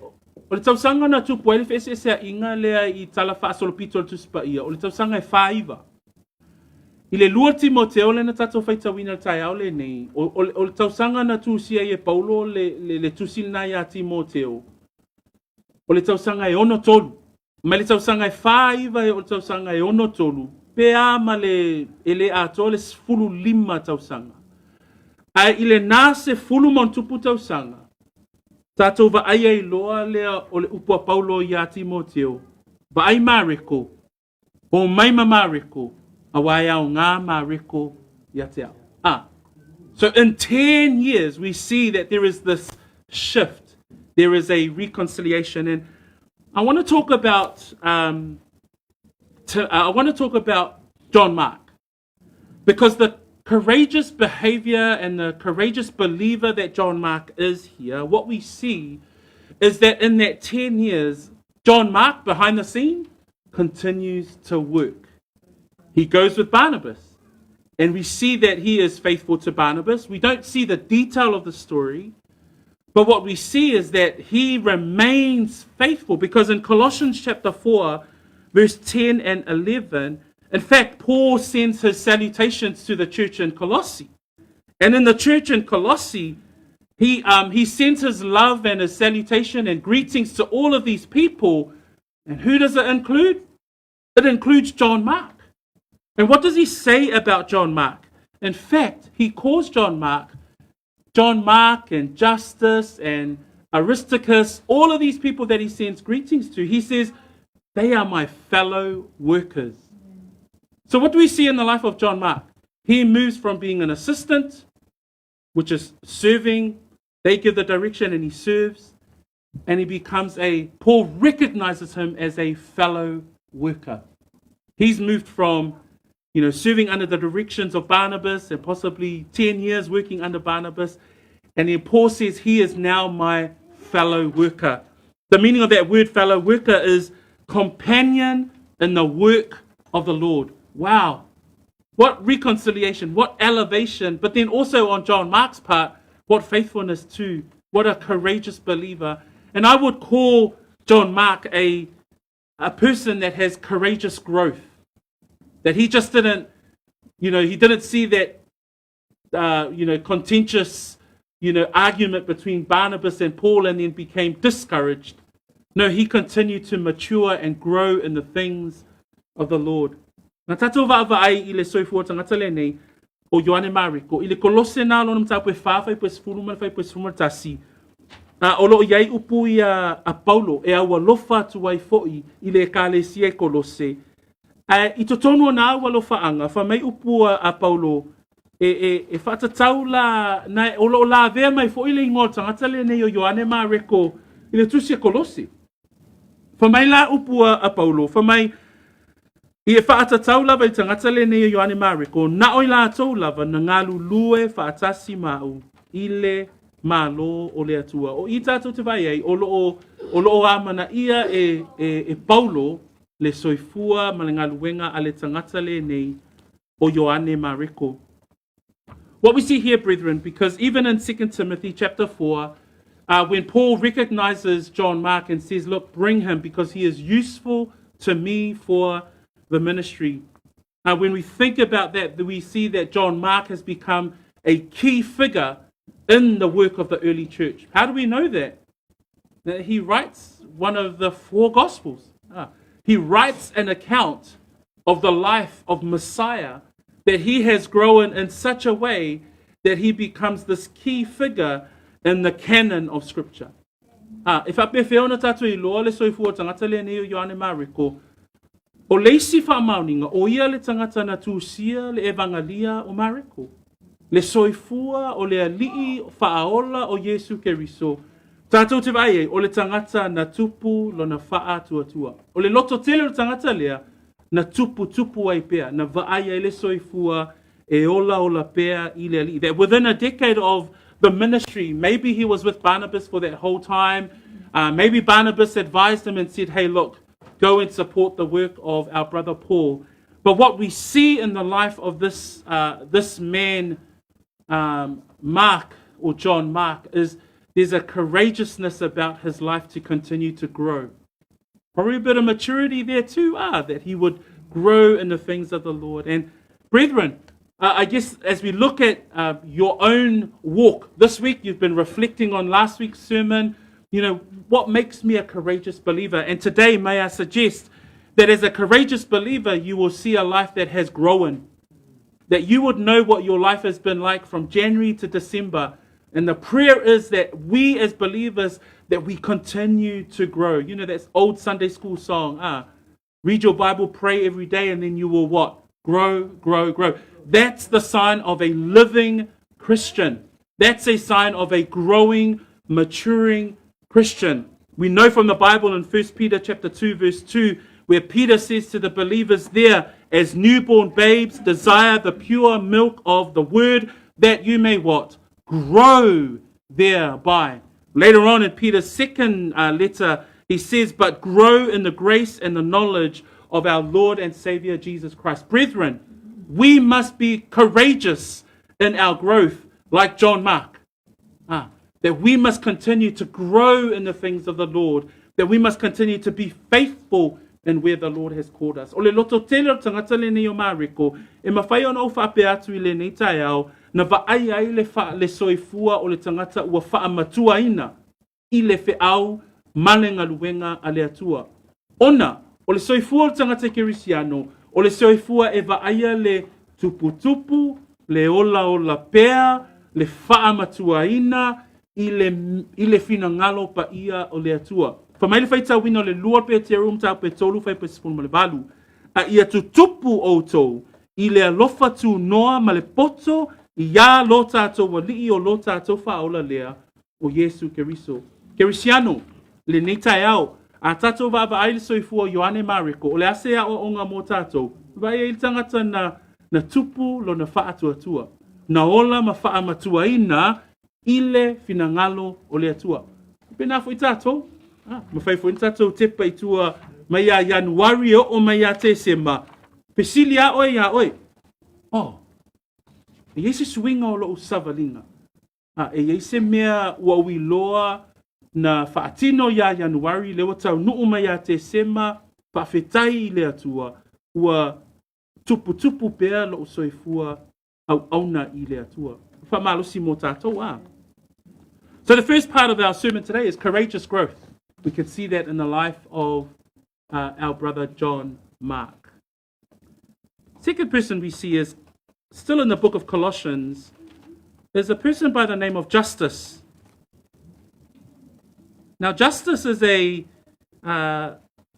o le tausaga na tupu ai le feeseeseaiga lea i tala faasolopito o le Tusi Paia, o le tausaga e fāiva. I le lua Timoteo lea na tatou faitauina i le taeao lenei, o, o, o le tausaga na tusia ai e Paulo le, le, le tusi lena iā Timoteo, o le tausaga e 63. Mai le tausaga e 49 e oo i le tausaga e 63, pe a ma le, e le atoa le 15 tausaga. Ae i lenā sefulu ma ona tupu tausaga, tatou vaai ai loa lea o le upu a Paulo iā Timoteo, Vaai Mareko, o mai ma Mareko, auā e aogā Mareko ia te au. Ah. So in 10 years, we see that there is this shift. There is a reconciliation. And I want to talk about, um, to, uh, I want to talk about John Mark. Because the courageous behavior and the courageous believer that John Mark is here, what we see is that in that 10 years, John Mark, behind the scene, continues to work. He goes with Barnabas. And we see that he is faithful to Barnabas. We don't see the detail of the story, but what we see is that he remains faithful because in Colossians chapter 4, verse 10 and 11, in fact, Paul sends his salutations to the church in Colossae. And in the church in Colossae, he, um, he sends his love and his salutation and greetings to all of these people. And who does it include? It includes John Mark. And what does he say about John Mark? In fact, he calls John Mark, John Mark and Justus and Aristarchus, all of these people that he sends greetings to, he says, they are my fellow workers. So, what do we see in the life of John Mark? He moves from being an assistant, which is serving, they give the direction and he serves, and he becomes a, Paul recognizes him as a fellow worker. He's moved from, you know, serving under the directions of Barnabas and possibly 10 years working under Barnabas. And then Paul says, He is now my fellow worker. The meaning of that word fellow worker is companion in the work of the Lord. Wow. What reconciliation, what elevation, but then also on John Mark's part, what faithfulness too. What a courageous believer. And I would call John Mark a, a person that has courageous growth. That he just didn't, you know, he didn't see that, uh, you know, contentious, you know, argument between Barnabas and Paul and then became discouraged. No, he continued to mature and grow in the things of the Lord. Na tātou vaavaai i le soifua tagata lenei o Ioane Mareko, i le Kolose nā lona mataupu e 4 fuaiupu e 10 ma le fuaiupu e 11, a o loo i ai upu ia a Paulo e aualofa atu ai foʻi i le ekalesia i Kolose. Ae i totonu o nā aualofaaga, fai mai upu a, a Paulo, e, e, e faatatau la, na, o loo lavea mai foʻi le igoa o le tagata lenei o Ioane Mareko i le tusi a Kolose. Fai mai la upu a, a Paulo, fai mai, I e faatatau lava i le tagata lenei o Ioane Mareko, na o i latou lava na galulue faatasi ma au i le Malo o le Atua. O i tātou te vaai ai, o loo, o loo amanaia e, e, e Paulo le soifua ma le galuega a le tagata lenei o Ioane Mareko. What we see here, brethren, because even in 2 Timothy chapter 4, uh, when Paul recognizes John Mark and says, Look, bring him because he is useful to me for the ministry. Uh, when we think about that, we see that John Mark has become a key figure in the work of the early church. How do we know that? That he writes one of the four gospels. Ah, he writes an account of the life of Messiah that he has grown in such a way that he becomes this key figure in the canon of Scripture. Ah, e faapefea ona tātou iloa le soifua tagata lenei o Ioane Mareko, o le isi faamaoniga, o ia le tagata na tusia le Evangelia o Mareko. Le soifua o le Alii faaola o Iesu Keriso. Tātou te vaai ai, o le tagata na tupu lona faatuatua. O le loto tele o le tagata lea, na tupu tupu ai pea, na vaai ai le soifua e olaola pea i le Alii. That within a decade of the ministry, maybe he was with Barnabas for that whole time. Uh, maybe Barnabas advised him and said, hey, look, go and support the work of our brother Paul. But what we see in the life of this, uh, this man, um, Mark, or John Mark, is there's a courageousness about his life to continue to grow. Probably a bit of maturity there too, ah, that he would grow in the things of the Lord. And brethren, uh, I guess as we look at uh, your own walk this week, you've been reflecting on last week's sermon. You know, what makes me a courageous believer? And today, may I suggest that as a courageous believer, you will see a life that has grown. That you would know what your life has been like from January to December. And the prayer is that we as believers, that we continue to grow. You know, that old Sunday school song, ah, read your Bible, pray every day, and then you will what? Grow, grow, grow. That's the sign of a living Christian. That's a sign of a growing, maturing Christian. We know from the Bible in 1 Peter chapter 2 verse 2 where Peter says to the believers there as newborn babes desire the pure milk of the word that you may what? Grow thereby. Later on in Peter's second uh, letter he says but grow in the grace and the knowledge of our Lord and Savior Jesus Christ. Brethren, we must be courageous in our growth like John Mark. Ah, that we must continue to grow in the things of the Lord, that we must continue to be faithful in where the Lord has called us. O le loto tele o le tagata lenei o Mareko, e mafai ona ou faapea atu i lenei taeao, na vaai ai le, fa, le soifua o le tagata ua faamatuaina i le feau ma le galuega a le Atua. Ona, o le soifua o le tagata kerisiano, O le soifua e vaaia le tuputupu, le olaola pea, le faamatuaina i le, i le finagalo paia o le Atua. Fai mai le faitauina o le 2 Peteru mataupu e 3 fuaiupu e 18. A ia tutupu outou i le alofa tunoa ma le poto iā lo tatou Alii o lo tatou Faaola lea, o Iesu Keriso. Kerisiano, i lenei taeao, a tatou vaavaai i le soifua o Ioane Mareko, o le a se aoaoga mo tatou? Vaai ai le tagata na, na tupu lona faatuatua, na ola ma faamatuaina i le finagalo o le Atua. Pēnā foi tatou, ah, mafai foi ona tatou tepa i tua mai ia Ianuari e oo mai ia Tesema, fesili lava oe iā oe, oh, e i ai se suiga o lo'u savaliga? A e i ai se mea ua ou iloa na faatino iā Ianuari, lea ua taunuu mai ia Tesema, faafetai i le Atua, ua tuputupu pea lo'u soifua auauna i le Atua. Faamalosi mo tatou a. So the first part of our sermon today is courageous growth. We can see that in the life of our brother John Mark. Second person we see is still in the book of Colossians. There's a person by the name of Justus. Now, Justus is a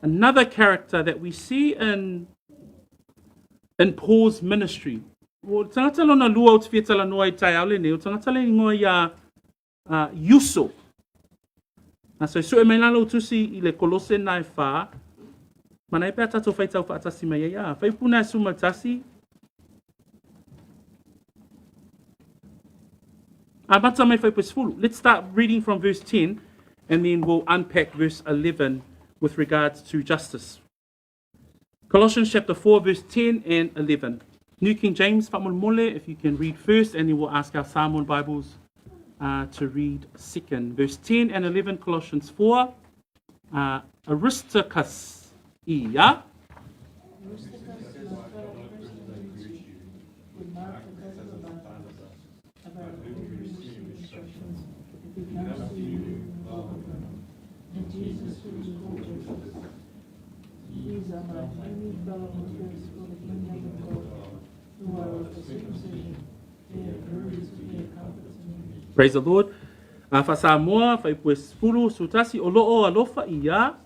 another character that we see in in Paul's ministry. O le tagata lona lua ou te fia talanoa i taeao lenei, o le tagata le ingoa ia Iuso. A so sue mai la lou tusi i le Kolose na e whā, mana e pea tatou whaitau whaatasi mai ai, a, whai puna e suma tasi, A mata mai fuaiupu sefulu. Let's start reading from verse 10 and then we'll unpack verse 11 with regards to Justus. Colossians chapter 4 verse 10 and 11. New King James, faamolemole, if you can read first and then we'll ask our Samoan Bibles to read second. Verse 10 and 11, Colossians 4. Aristarchus, ia. Aristarchus, my fellow prisoner greets you, with Mark the cousin of Barnabas, about whom you received instructions. If he comes to you, welcome him. And Jesus, who is called Justus. These are my only fellow workers for the kingdom of God, who are of the circumcision. They have proved to be a comfort to me. Praise the Lord. A faa-Samoa, fuaiupu e sefulu, sefulutasi, o loo alofa ia.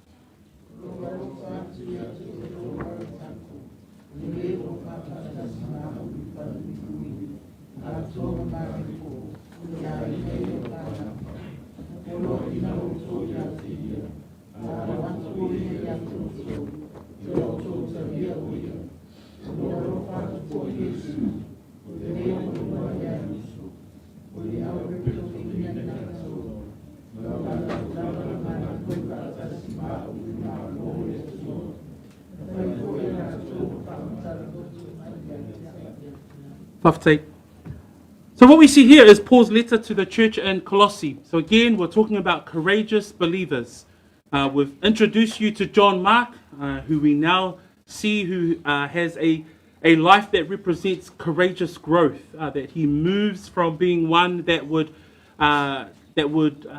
Faafetai. So what we see here is Paul's letter to the church in Colossae. So again, we're talking about courageous believers. We've introduced you to John Mark, who we now see who has a, a life that represents courageous growth, that he moves from being one that would, that would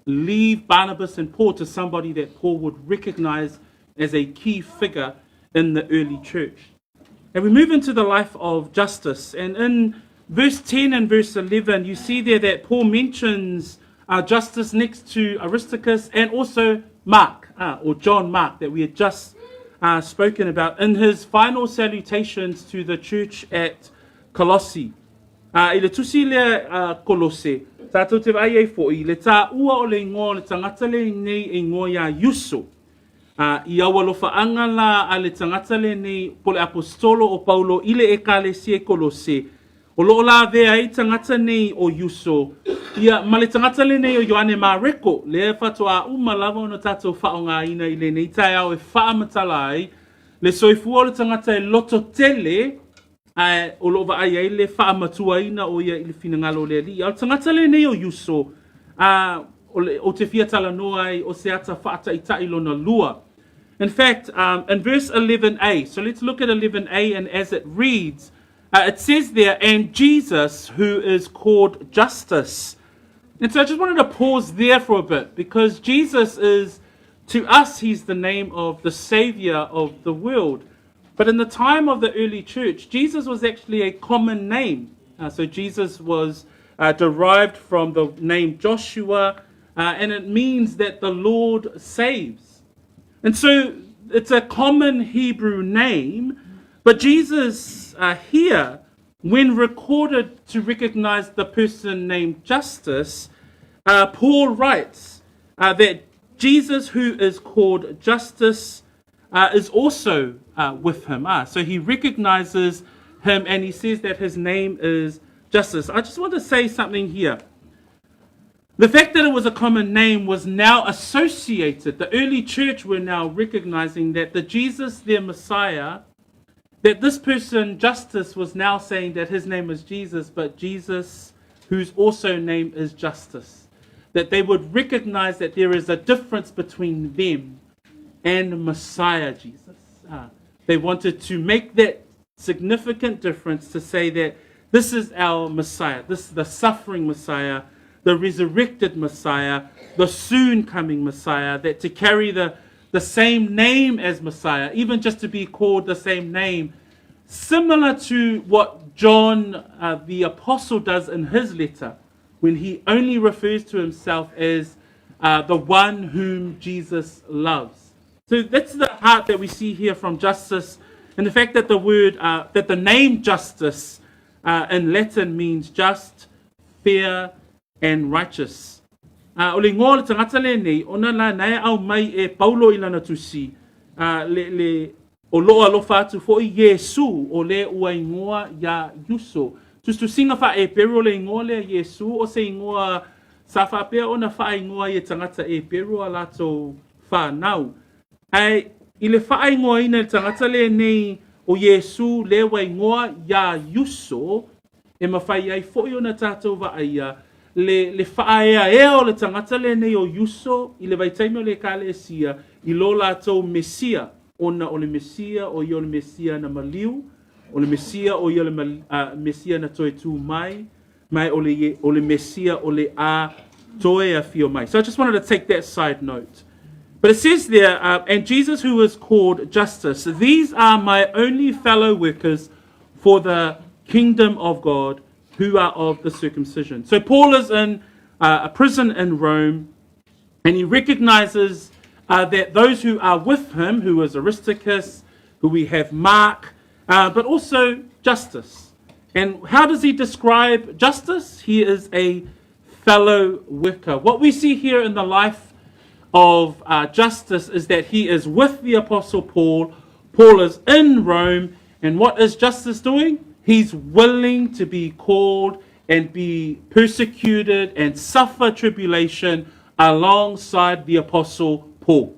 leave Barnabas and Paul to somebody that Paul would recognize as a key figure in the early church. And we move into the life of Justus. And in verse 10 and verse 11, you see there that Paul mentions Justus next to Aristarchus and also Mark, or John Mark, that we had just spoken about in his final salutations to the church at Colossae. I le tusi lea a Kolose, tatou te vaai ai foi, le tāua o le ingoa o le tagata lenei e ingoa iā Iuso. Ā, i au alofaanga la a le tagata lenei po le Aposetolo o Paulo i le Ekalesia i Kolose, o loo lavea ai tagata nei o Iuso, ia, ma le tagata lenei o Ioane Mareko, lea faatoa uma lava ona tatou faaaogaina i lenei taeao e faamatala ai le soifua o le tagata e loto tele ae o loo vaai ai le faamatuaina o ia i le finagalo o le Alii. A o le tagata lenei o Iuso, a, o le, ou te fia talanoa ai o se ata faataitai lona lua. In fact, in verse 11a, so let's look at 11a and as it reads, it says there, and Jesus, who is called Justus. And so I just wanted to pause there for a bit because Jesus is, to us, he's the name of the Savior of the world. But in the time of the early church, Jesus was actually a common name. So Jesus was derived from the name Joshua, and it means that the Lord saves. And so it's a common Hebrew name, but Jesus here, when recorded to recognize the person named Justus, Paul writes that Jesus, who is called Justus, is also with him. So he recognizes him and he says that his name is Justus. I just want to say something here. The fact that it was a common name was now associated. The early church were now recognizing that the Jesus, their Messiah, that this person, Justus, was now saying that his name is Jesus, but Jesus, whose also name is Justus. That they would recognize that there is a difference between them and Messiah Jesus. They wanted to make that significant difference to say that this is our Messiah, this is the suffering Messiah, the resurrected Messiah, the soon coming Messiah, that to carry the same name as Messiah, even just to be called the same name, similar to what John the Apostle does in his letter, when he only refers to himself as the one whom Jesus loves. So that's the heart that we see here from Justus, and the fact that the word, that the name Justus in Latin means just, fair, and righteous. O le ingoa o le tagata lenei, ona la nae aumai e Paulo i lana tusi, le, le, o loo alofa atu fo'i Iesu o le ua igoa iā Iuso. Tusitusiga faa-Eperu o le igoa lea Iesu o se igoa sa faapea ona faaigoa ai e tagata Eperu a latou fanau. Ae i le faaigoaina e le tagata lenei o Iesu le ua igoa iā Iuso, e mafai ai fo'i ona tatou vaaia le, le faaeaea o le tagata lenei o Iuso i le vaitaimi o le Ekalesia i lo latou Mesia, ona o le Mesia o ia o le Mesia na maliu, o le Mesia o ia o le Mesia na toe tū mai, mai o le, o le Mesia o le a toe afio mai. So I just wanted to take that side note. But it says there, and Jesus who is called Justus, these are my only fellow workers for the kingdom of God who are of the circumcision. So Paul is in a prison in Rome, and he recognizes that those who are with him, who is Aristarchus, who we have Mark, but also Justus. And how does he describe Justus? He is a fellow worker. What we see here in the life of Justus is that he is with the Apostle Paul. Paul is in Rome. And what is Justus doing? He's willing to be called and be persecuted and suffer tribulation alongside the Apostle Paul.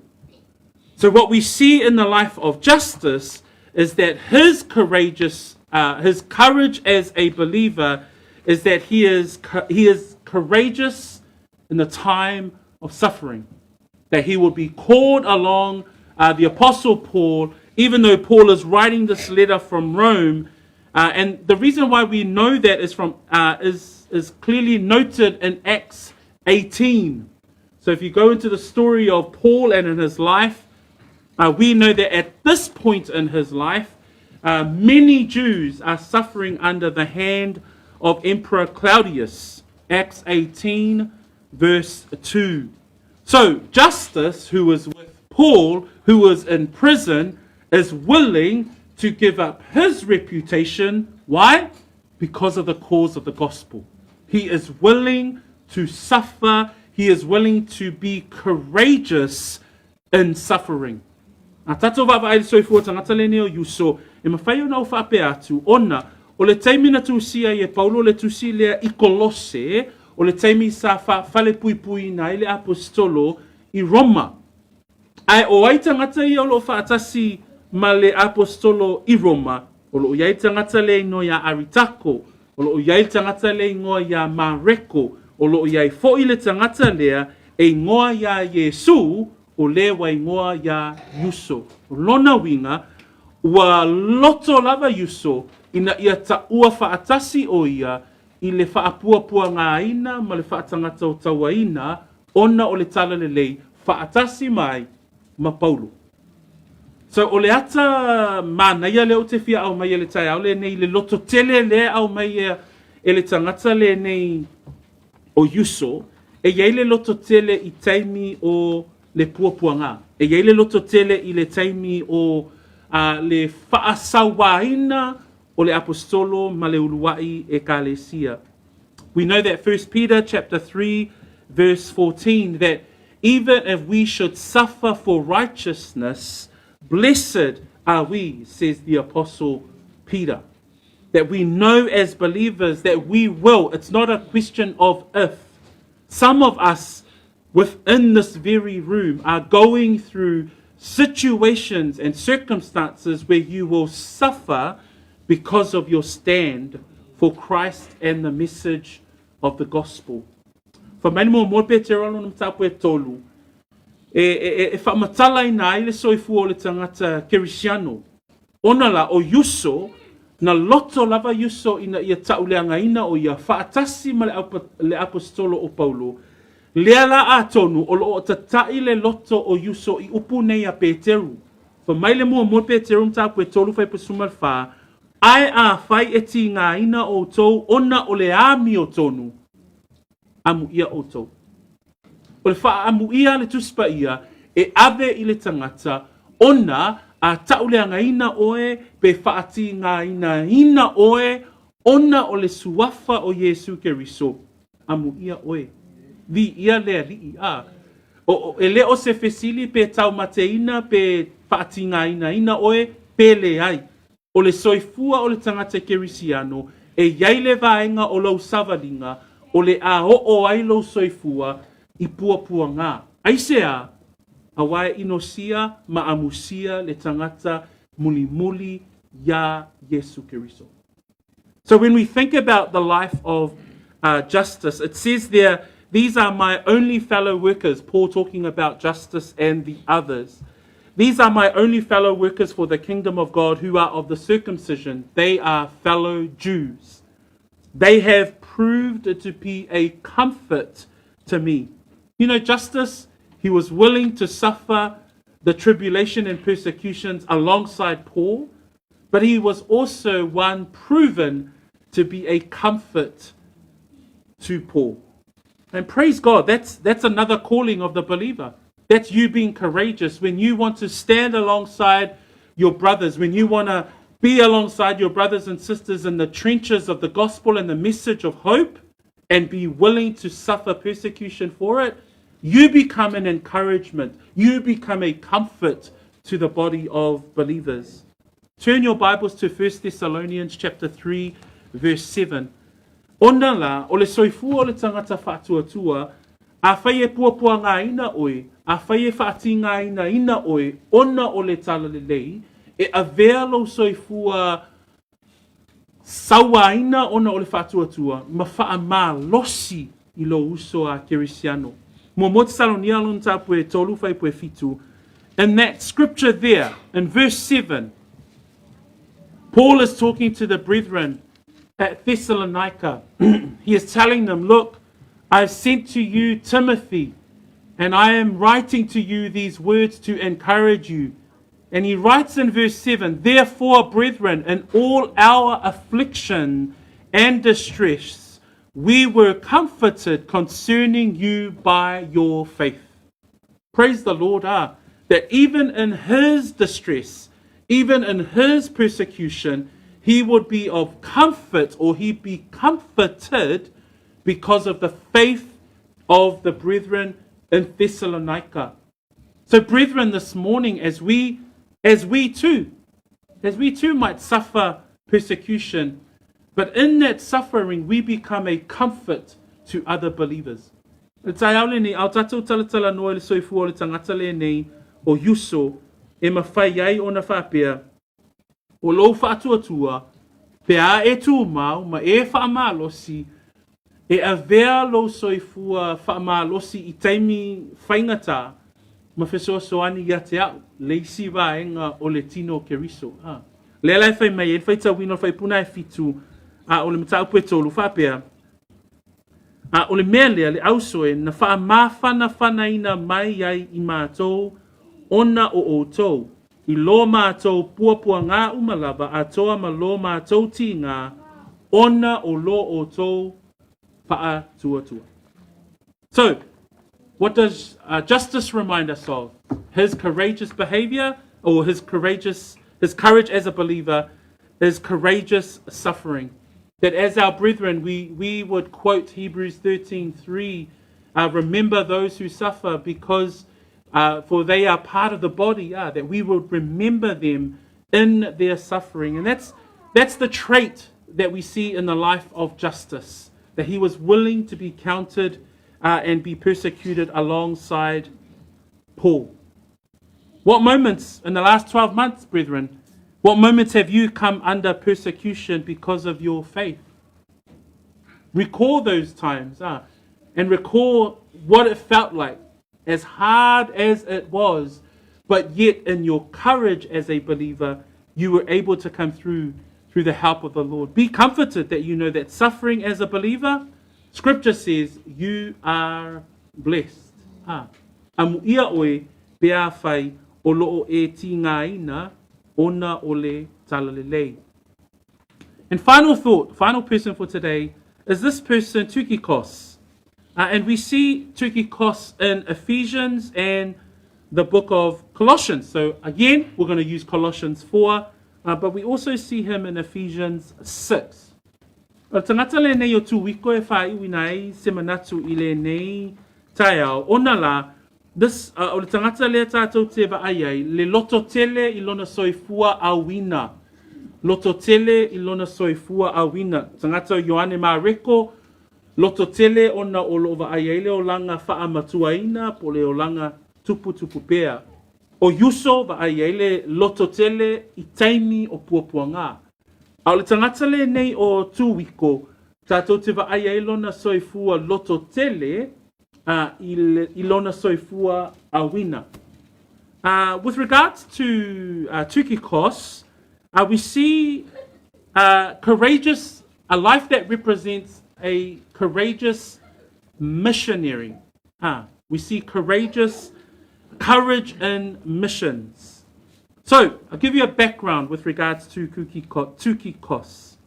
So what we see in the life of Justus is that his courageous, his courage as a believer is that he is courageous in the time of suffering. That he will be called along the Apostle Paul, even though Paul is writing this letter from Rome. And the reason why we know that is from is clearly noted in Acts 18. So if you go into the story of Paul and in his life, we know that at this point in his life, many Jews are suffering under the hand of Emperor Claudius. Acts 18, verse 2. So Justus, who was with Paul, who was in prison, is willing to give up his reputation. Why? Because of the cause of the gospel. He is willing to suffer. He is willing to be courageous in suffering. A tatou vaavaai i le soifua tagata lenei o Iuso, e mafai ona ou faapea atu, ona o le taimi na tusia ai e Paulo le tusi lea i Kolose, o le taimi sa faafalepuipuiina ai le Aposetolo i Roma. Ae o ai tagata ia o loo faatasi ma le Aposetolo i Roma? O loo i ai le tagata le igoa iā Aritako, o loo i ai le tagata le igoa iā Mareko, o loo i ai foʻi le tagata lea e igoa iā Iesu, o le ua igoa iā Iuso. O lona uiga, ua loto lava Iuso ina ia taʻua faatasi ʻo ia i le faapuapuagāina ma le faatagataotauaina ona o le talalelei faatasi mai ma Paulo. So o le ata manaia lea ou te fia aumaia i le taeao lenei, le lototele lea e aumaia e le tagata lenei o Iuso, e i ai le lototele i taimi o le puapuaga. E i ai le lototele i le taimi o a, le faasauaina o le aposetolo ma le uluai ekalesia. We know that 1 Peter chapter 3 verse 14 that even if we should suffer for righteousness, blessed are we, says the apostle Peter. That we know as believers that we will, it's not a question of if. Some of us within this very room are going through situations and circumstances where you will suffer because of your stand for Christ and the message of the gospel. Fai mai le muamua Petero lona mataupu e tolu, e, e, e, e faamatalaina ai le soifua o le tagata Kerisiano. Ona la, o Iuso, na loto lava Iuso ina ia ta'uleagaina o ia faatasi ma le, le aposetolo o Paulo, lea la atonu o lo'o tata'i le loto o Iuso i upu nei a Peteru. Fai mai le muamua Peteru mataupu e tolu fuaiupu 14, Ae afai e tigāina ʻoutou ona o le amiotonu, amuia ʻoutou. O le faaamuia a le Tusi Paia e ave i le tagata ona a ta'uleagaina ʻoe pe faatigāinaina ʻoe ona o le suafa o Iesū Keriso, amuia ʻoe. Viia le Alii, a. O, o, e le o se fesili pe taumateina pe faatigāinaina ʻoe pe leai. O le soifua o le tagata Kerisiano, e i ai le vaega o lou savaliga o le a oo ai lou soifua i puapuaga. Aisea? Aua e inosia ma amusia le tagata mulimuli iā Iesu Keriso. So when we think about the life of uh, Justus, it says there, these are my only fellow workers, Paul talking about Justus and the others. These are my only fellow workers for the kingdom of God who are of the circumcision. They are fellow Jews. They have proved to be a comfort to me. You know, Justus, he was willing to suffer the tribulation and persecutions alongside Paul, but he was also one proven to be a comfort to Paul. And praise God, that's, that's another calling of the believer. That's you being courageous when you want to stand alongside your brothers, when you want to be alongside your brothers and sisters in the trenches of the gospel and the message of hope and be willing to suffer persecution for it, you become an encouragement. You become a comfort to the body of believers. Turn your Bibles to 1 Thessalonians chapter 3 verse 7. Ona la, o le soifua o le tagata faatuatua, afai e puapuagaina oe, afai e faatigāinaina oe, ona o le talalelei, e avea lou soifua sauaina ona o le faatuatua, ma faamalosi i lou uso a Kerisiano. Muamua Tesalonia lona mataupu e tolu fuaiupu e fitu, In that scripture there, in verse 7, Paul is talking to the brethren at Thessalonica. He is telling them, Look, I've sent to you Timothy, and I am writing to you these words to encourage you. And he writes in verse 7 Therefore, brethren, in all our affliction and distress, we were comforted concerning you by your faith. Praise the Lord, ah, that even in his distress, even in his persecution, he would be of comfort or he'd be comforted because of the faith of the brethren in Thessalonica. So, brethren, this morning, as we, as we too, as we too might suffer persecution, but in that suffering, we become a comfort to other believers. Le taeao lenei, a o tatou talatalanoa i le soifua o le tagata lenei o Iuso e mafai ai ona faapea, O lou faatuatua, pe a e tumau ma e faamalosi, e avea lou soifua faamalosi i taimi faigata ma fesoasoani ia te a'u, le isi vaega o le tino o Keriso. A. Lea la e fai mai ai le faitauina o le faipuna e fitu, a o le mataupu e tolu, faapea, A o le mea lea, le ausoe, na faamafanafanaina mai ai i matou ona o outou. i lo mātou puapuagā uma lava atoa ma lo mātou tīgā, ona o lo outou faatuatua. So, what does Justus remind us of? His courageous behavior, or his courageous, his courage as a believer, is courageous suffering. That as our brethren, we, we would quote Hebrews 13:3, remember those who suffer because for they are part of the body, that we would remember them in their suffering. And that's, that's the trait that we see in the life of Justus, that he was willing to be counted and be persecuted alongside Paul. What moments in the last 12 months, brethren, what moments have you come under persecution because of your faith? Recall those times and recall what it felt like, as hard as it was, but yet in your courage as a believer, you were able to come through through the help of the Lord. Be comforted that you know that suffering as a believer, Scripture says you are blessed. Ah. Amuia oe pe afai o loo e tīgāina ona o le talalelei. And final thought, final person for today, is this person, Tukikos. And we see Tukikos in Ephesians and the book of Colossians. So again, we're going to use Colossians 4, but we also see him in Ephesians 6. O le tagata lenei o Tukiko e faaiuina ai se manatu i lenei taeao, ona la, this, o le tagata lea tātou te vaai ai, le loto tele i lona soifua auina. Loto tele i lona soifua auina. Tagata o Ioane Mareko, loto tele ona o loo vaai ai le olaga faamatuaina po le olaga tuputupu pea. O Iuso vaai ai le loto tele i taimi o puapuagā. A o le tagata lenei o Tukiko, tātou te vaai ai lona soifua loto tele i, le, i lona soifua auina. With regards to Tukikos, we see courageous, a life that represents a courageous missionary. We see courageous courage in missions. So, I'll give you a background with regards to Tukikos.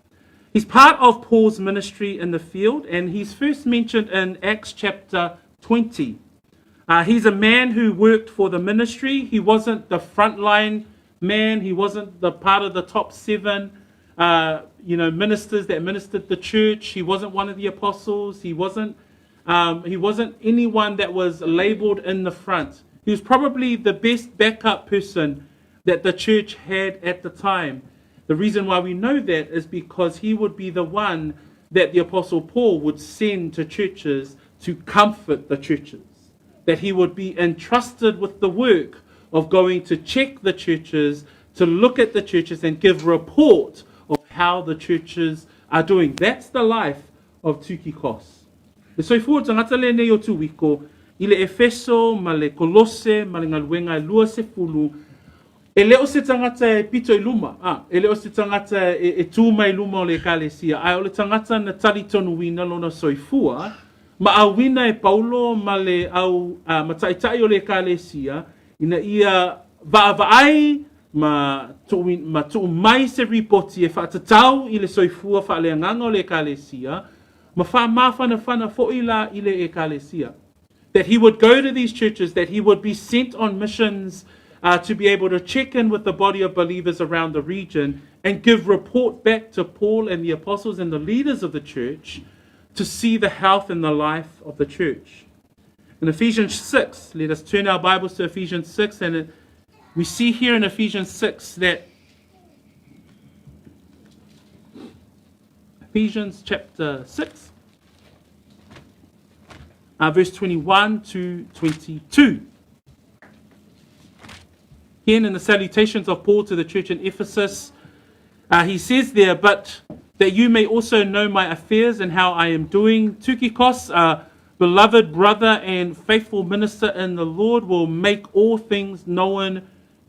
He's part of Paul's ministry in the field, and he's first mentioned in Acts chapter 20. He's a man who worked for the ministry. He wasn't the frontline man. He wasn't the part of the top seven, ministers that ministered the church. He wasn't one of the apostles. He wasn't. He wasn't anyone that was labeled in the front. He was probably the best backup person that the church had at the time. The reason why we know that is because he would be the one that the Apostle Paul would send to churches to comfort the churches. That he would be entrusted with the work of going to check the churches, to look at the churches and give report of how the churches are doing. That's the life of Tukikos. Le soifua tagata lenei o Tukiko, i le Efeso, ma le Kolose, ma le galuega e 20, e le o se tagata e pito i luma, e le o se tagata e, e tū mai luma o le ekalesia, ae o le tagata na talitonuina lona soifua, ma auina e Paulo ma le au ma taitai o le ekalesia, ina ia vaavaai ma tuu, ma tuu mai se ripoti e faatatau i le soifua faaleagaga o le ekalesia, ma faamafanafana fo'i la i le ekalesia. That he would go to these churches, that he would be sent on missions to be able to check in with the body of believers around the region and give report back to Paul and the apostles and the leaders of the church to see the health and the life of the church. In Ephesians 6, let us turn our Bibles to Ephesians 6, and we see here in Ephesians 6 that Ephesians chapter 6, verse 21 to 22. Again, in the salutations of Paul to the church in Ephesus, he says there, "But that you may also know my affairs and how I am doing, Tukikos, beloved brother and faithful minister in the Lord, will make all things known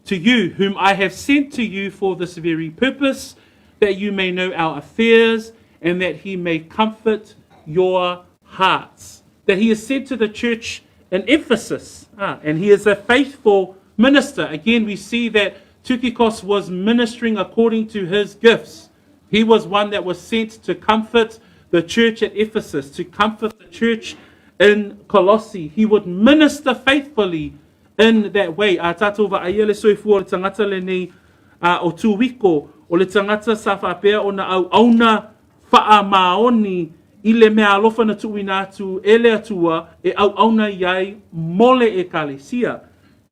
to you, whom I have sent to you for this very purpose, that you may know our affairs and that he may comfort your hearts." That he is sent to the church in Ephesus, and he is a faithful minister. Again, we see that Tukikos was ministering according to his gifts. He was one that was sent to comfort the church at Ephesus, to comfort the church in Colossae. He would minister faithfully in that way. A tātou vaaia le soifua o le tagata lenei a, o Tuwiko, o le tagata sa faapea ona auauna faamaoni i le mea alofa na tuuina atu e le Atua e auauna i ai mo le Ekalesia.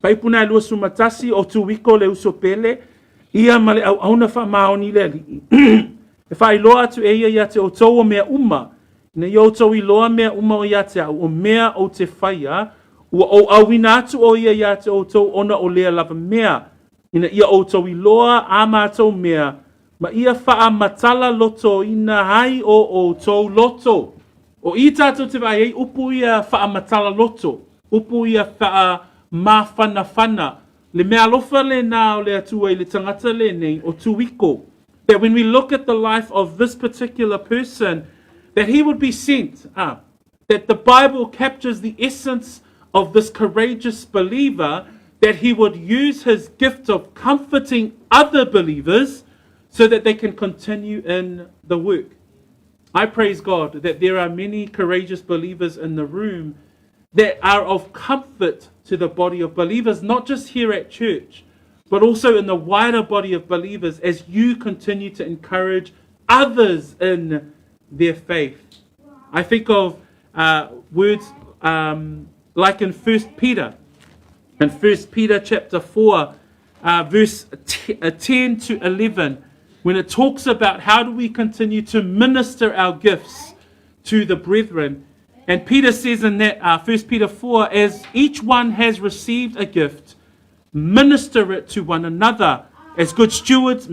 Fuaiupu 21 o Tuwiko le uso pele, ia ma le auauna faamaoni i le Alii. E faailoa atu e ia ia te outou o mea uma, ina ia outou iloa mea uma o ia te au, o mea ou te faia, ua ou auina atu ʻo ia iā te ʻoutou ona o lea lava mea, ina ia ʻoutou iloa a mātou mea, ma ia faamatala lotoina ai o ʻoutou loto. O i tātou te vaai ai, upu ia faamatala loto, upu ia faamafanafana, le mea alofa lenā o le Atua i le tagata lenei o Tuiko. That when we look at the life of this particular person, that he would be sent, ah, that the Bible captures the essence of this courageous believer, that he would use his gift of comforting other believers so that they can continue in the work. I praise God that there are many courageous believers in the room that are of comfort to the body of believers, not just here at church, but also in the wider body of believers as you continue to encourage others in their faith. I think of words like in 1 Peter. In 1 Peter chapter 4, verse 10 to 11, when it talks about how do we continue to minister our gifts to the brethren. And Peter says in that 1 Peter 4, as each one has received a gift, minister it to one another as good stewards,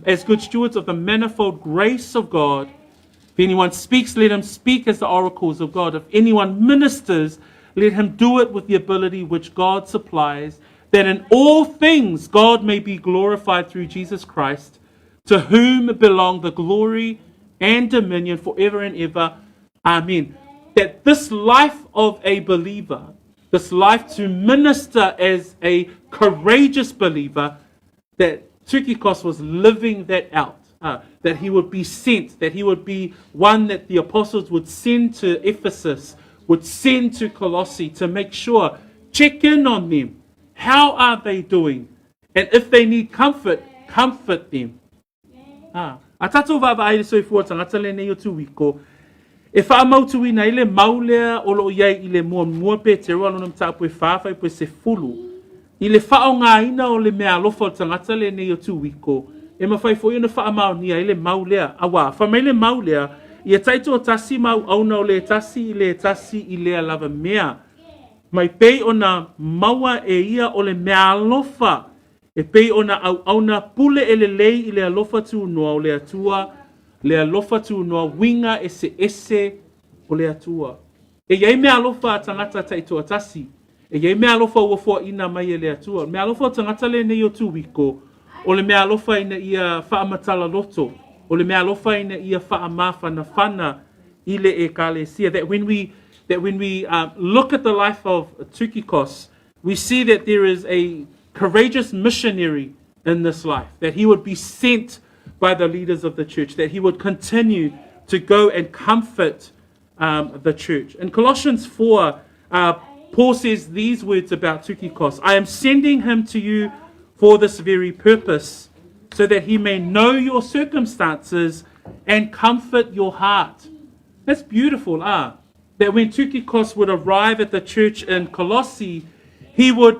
as good stewards of the manifold grace of God. If anyone speaks, let him speak as the oracles of God. If anyone ministers, let him do it with the ability which God supplies, that in all things God may be glorified through Jesus Christ, to whom belong the glory and dominion forever and ever. Amen. That this life of a believer, this life to minister as a courageous believer, that Tukikos was living that out. That he would be sent, that he would be one that the apostles would send to Ephesus, would send to Colossae to make sure, check in on them. How are they doing? And if they need comfort, comfort them. A, a tātou vaavaai le soifua tagata lenei o Tuwiko, e faamautuina ai le mau lea o loo i ai i le muamua Petero a lona mataupu e whā fuaiupu e sefulu, i le faaaogaina o le meaalofa o le tagata lenei o Tuwiko, e mafai foi ona faamaonia ai le mau lea. Auā, fai mai le mau lea, ia taitoatasi ma auauna o le tasi i le tasi i lea lava mea. Mai pei ona maua e ia o le meaalofa E pei ona auauna pule e lelei i le alofa tunoa o le Atua, le alofa tunoa uiga eseese o le Atua. E i ai meaalofa a tagata taitoatasi, e i ai meaalofa ua foaina mai e le Atua. O le meaalofa o tagata lenei o Tuwiko, o le meaalofa ina ia faamatala loto, o le meaalofa ina ia faamafanafana i le Ekalesia. That when we, that when we look at the life of Tukikos, we see that there is a courageous missionary in this life, that he would be sent by the leaders of the church, that he would continue to go and comfort the church. In Colossians 4, Paul says these words about Tukikos: I am sending him to you for this very purpose, so that he may know your circumstances and comfort your heart. That's beautiful, ah. That when Tukikos would arrive at the church in Colossae, he would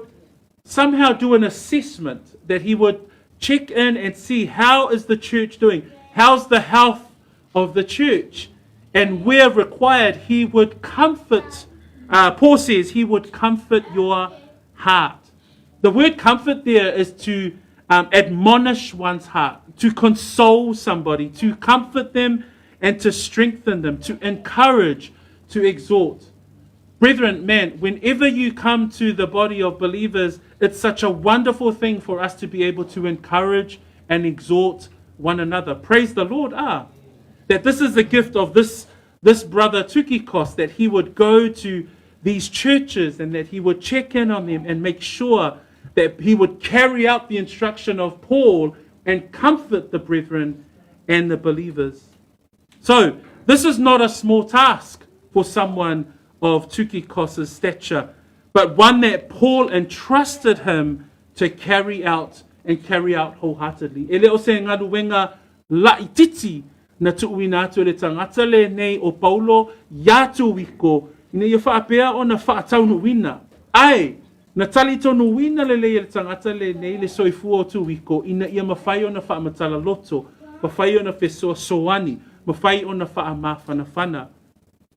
somehow do an assessment, that he would check in and see how is the church doing? How's the health of the church? And where required, he would comfort, Paul says he would comfort your heart. The word comfort there is to admonish one's heart, to console somebody, to comfort them and to strengthen them, to encourage, to exhort. Brethren, man, whenever you come to the body of believers, it's such a wonderful thing for us to be able to encourage and exhort one another. Praise the Lord, that this is the gift of this brother Tukikos, that he would go to these churches and that he would check in on them and make sure that he would carry out the instruction of Paul and comfort the brethren and the believers. So, this is not a small task for someone of Tukikos's stature, but one that Paul entrusted him to carry out and carry out wholeheartedly. E le o se galuega laitiiti na tuuina atu e le tagata lenei o Paulo iā Tuiko ina ia faapea ona faataunuuina. Ae, na talitonuina lelei e le tagata lenei le soifua o Tuiko ina ia mafai ona faamatala loto, mafai ona fesoasoani, mafai ona faamafanafana.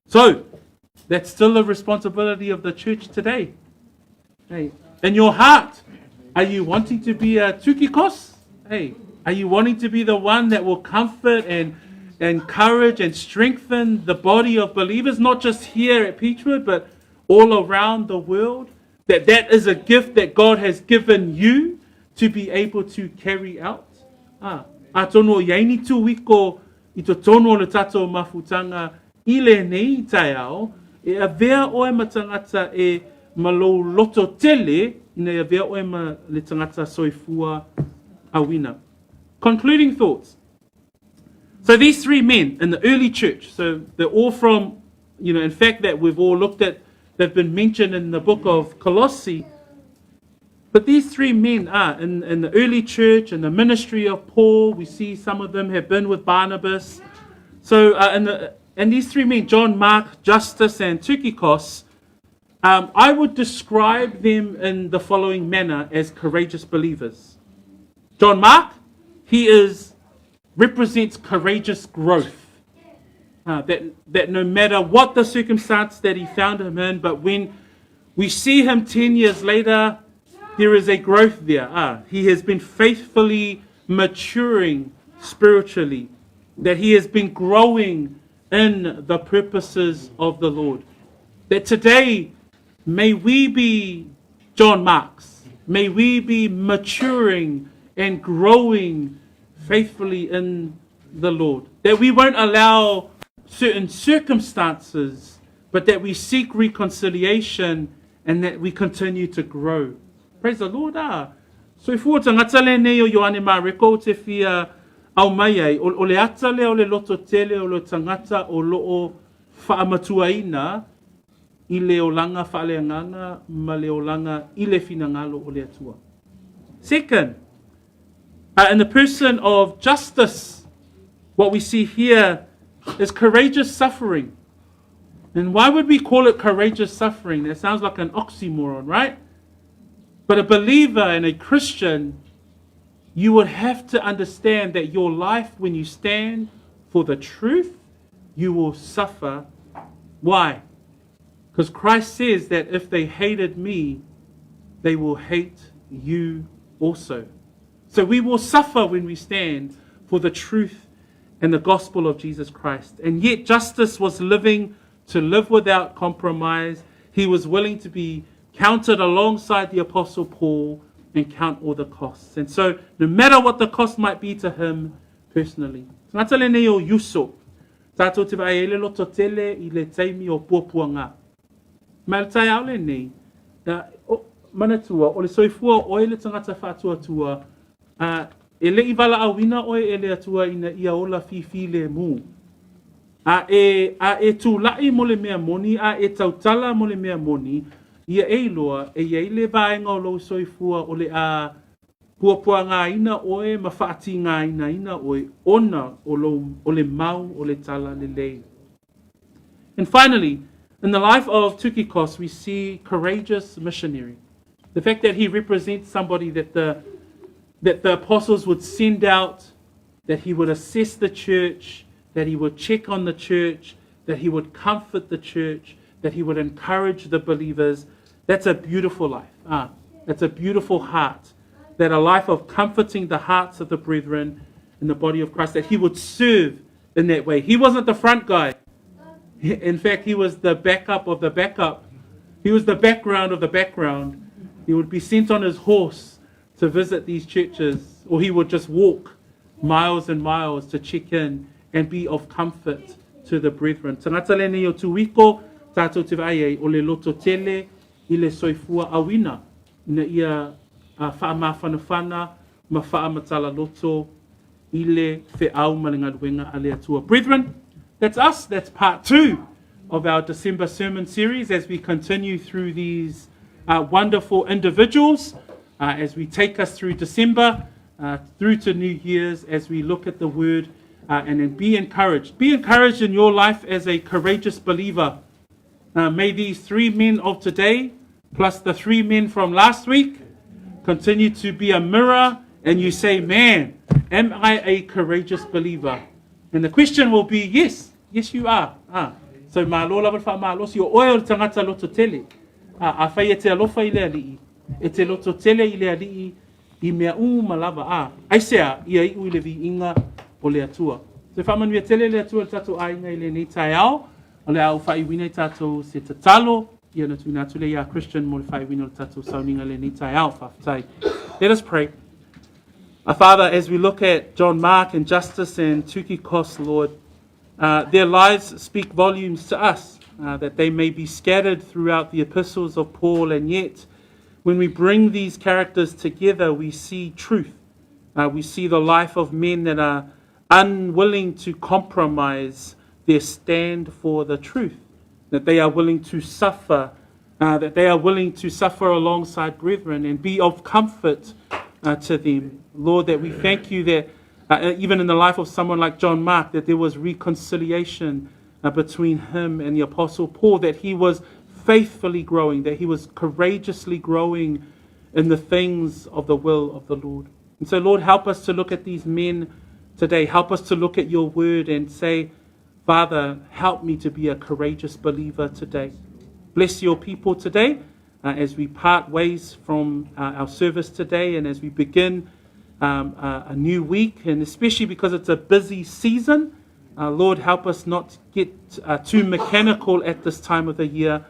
So, that's still the responsibility of the church today. Hey, in your heart, are you wanting to be a Tukikos? Hey, are you wanting to be the one that will comfort and encourage and strengthen the body of believers, not just here at Peachwood, but all around the world? That that is a gift that God has given you to be able to carry out. Ah, atonu o i ai ni Tuiko i totonu o le tatou mafutaga i lenei taeao, e avea oe ma tagata e ma lou loto tele ina ia avea oe ma le tagata soifua auina. Concluding thoughts. So these three men in the early church, so they're all from, in fact that we've all looked at, they've been mentioned in the book of Colossae. But these three men are in the early church, in the ministry of Paul. We see some of them have been with Barnabas. So, and these three men, John, Mark, Justus, and Tychicus, I would describe them in the following manner as courageous believers. John Mark, he is represents courageous growth. That no matter what the circumstance that he found him in, but when we see him 10 years later, there is a growth there. He has been faithfully maturing spiritually, that he has been growing in the purposes of the Lord. That today, may we be John Marks. May we be maturing and growing faithfully in the Lord. That we won't allow certain circumstances, but that we seek reconciliation and that we continue to grow. Praise the Lord. Ah. Soifua tagata lenei o Ioane Mareko ou te fia aumai ai, o le ata lea o le loto tele o le tagata o loo faamatuaina i le olaga faaleagaga ma le olaga i le finagalo o le Atua. Second, in the person of Justus, what we see here is courageous suffering. And why would we call it courageous suffering? That sounds like an oxymoron, right? But a believer and a Christian, you would have to understand that your life, when you stand for the truth, you will suffer. Why? Because Christ says that if they hated me, they will hate you also. So we will suffer when we stand for the truth and the gospel of Jesus Christ. And yet, Justus was living to live without compromise. He was willing to be counted alongside the Apostle Paul and count all the costs. And so, no matter what the cost might be to him personally. Tagata lenei o Iuso, tatou te vaai ai le loto tele i le taimi o puapuaga. Ma le taeao lenei, o, manatua, o le soifua o oe le tagata faatuatua, e le i valaauina oe e le Atua ina ia ola fifilemu. A e, a e tulai mo le mea moni, a e tautala mo le mea moni, ia e iloa, e i ai le vaega o lou soifua o le a puapuagaina oe ma faatigainaina oe ona o, lou, o le mau o le talalelei. And finally, in the life of Tukikos, we see courageous missionary. The fact that he represents somebody that the apostles would send out, that he would assess the church, that he would check on the church, that he would comfort the church, that he would encourage the believers. That's a beautiful life. That's a beautiful heart. That a life of comforting the hearts of the brethren in the body of Christ, that he would serve in that way. He wasn't the front guy. In fact, he was the backup of the backup. He was the background of the background. He would be sent on his horse to visit these churches, or he would just walk miles and miles to check in and be of comfort to the brethren. Tagata lenei o Tuiko, tatou te vaai ai, o le loto tele i le soifua auina, ina ia faamafanafana ma faamatala loto i le feau ma le galuega a le Atua. Brethren, that's us. That's part 2 of our December sermon series as we continue through these wonderful individuals as we take us through December, through to New Year's, as we look at the Word and then be encouraged. Be encouraged in your life as a courageous believer. May these 3 men of today, plus the 3 men from last week, continue to be a mirror, and you say, man, am I a courageous believer? And the question will be, yes, yes you are. So malo lava wha malo si o oe o le tangata loto tele. A whai e te alofa i le ali'i, e te loto tele i le ali'i, i mea uma lava. Aisea, ia iu i le viiga o le Atua. So whaamanuia tele le Atua le tatou aiga i lenei taeao, o le a ou faaiuina i tatou se tatalo, ia na tuuina atu lea iā Christian mo le faaiuina o le tatou sauniga i lenei taeao. Faafetai. Let us pray. Our Father, as we look at John Mark and Justus and Tychikos, Lord, their lives speak volumes to us, that they may be scattered throughout the epistles of Paul, and yet when we bring these characters together, we see truth. We see the life of men that are unwilling to compromise their stand for the truth, that they are willing to suffer, that they are willing to suffer alongside brethren and be of comfort to them. Lord, that we thank you that even in the life of someone like John Mark, that there was reconciliation between him and the Apostle Paul, that he was faithfully growing, that he was courageously growing in the things of the will of the Lord. And so, Lord, help us to look at these men today. Help us to look at your word and say, Father, help me to be a courageous believer today. Bless your people today as we part ways from our service today and as we begin a new week, and especially because it's a busy season. Lord, help us not to get too mechanical at this time of the year,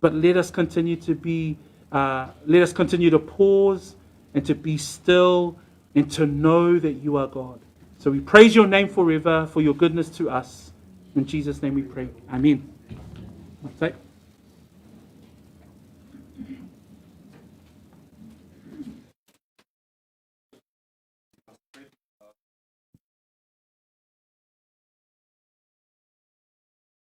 but let us continue to be, let us continue to pause and to be still and to know that you are God. So we praise your name forever for your goodness to us. In Jesus' name we pray. Amen.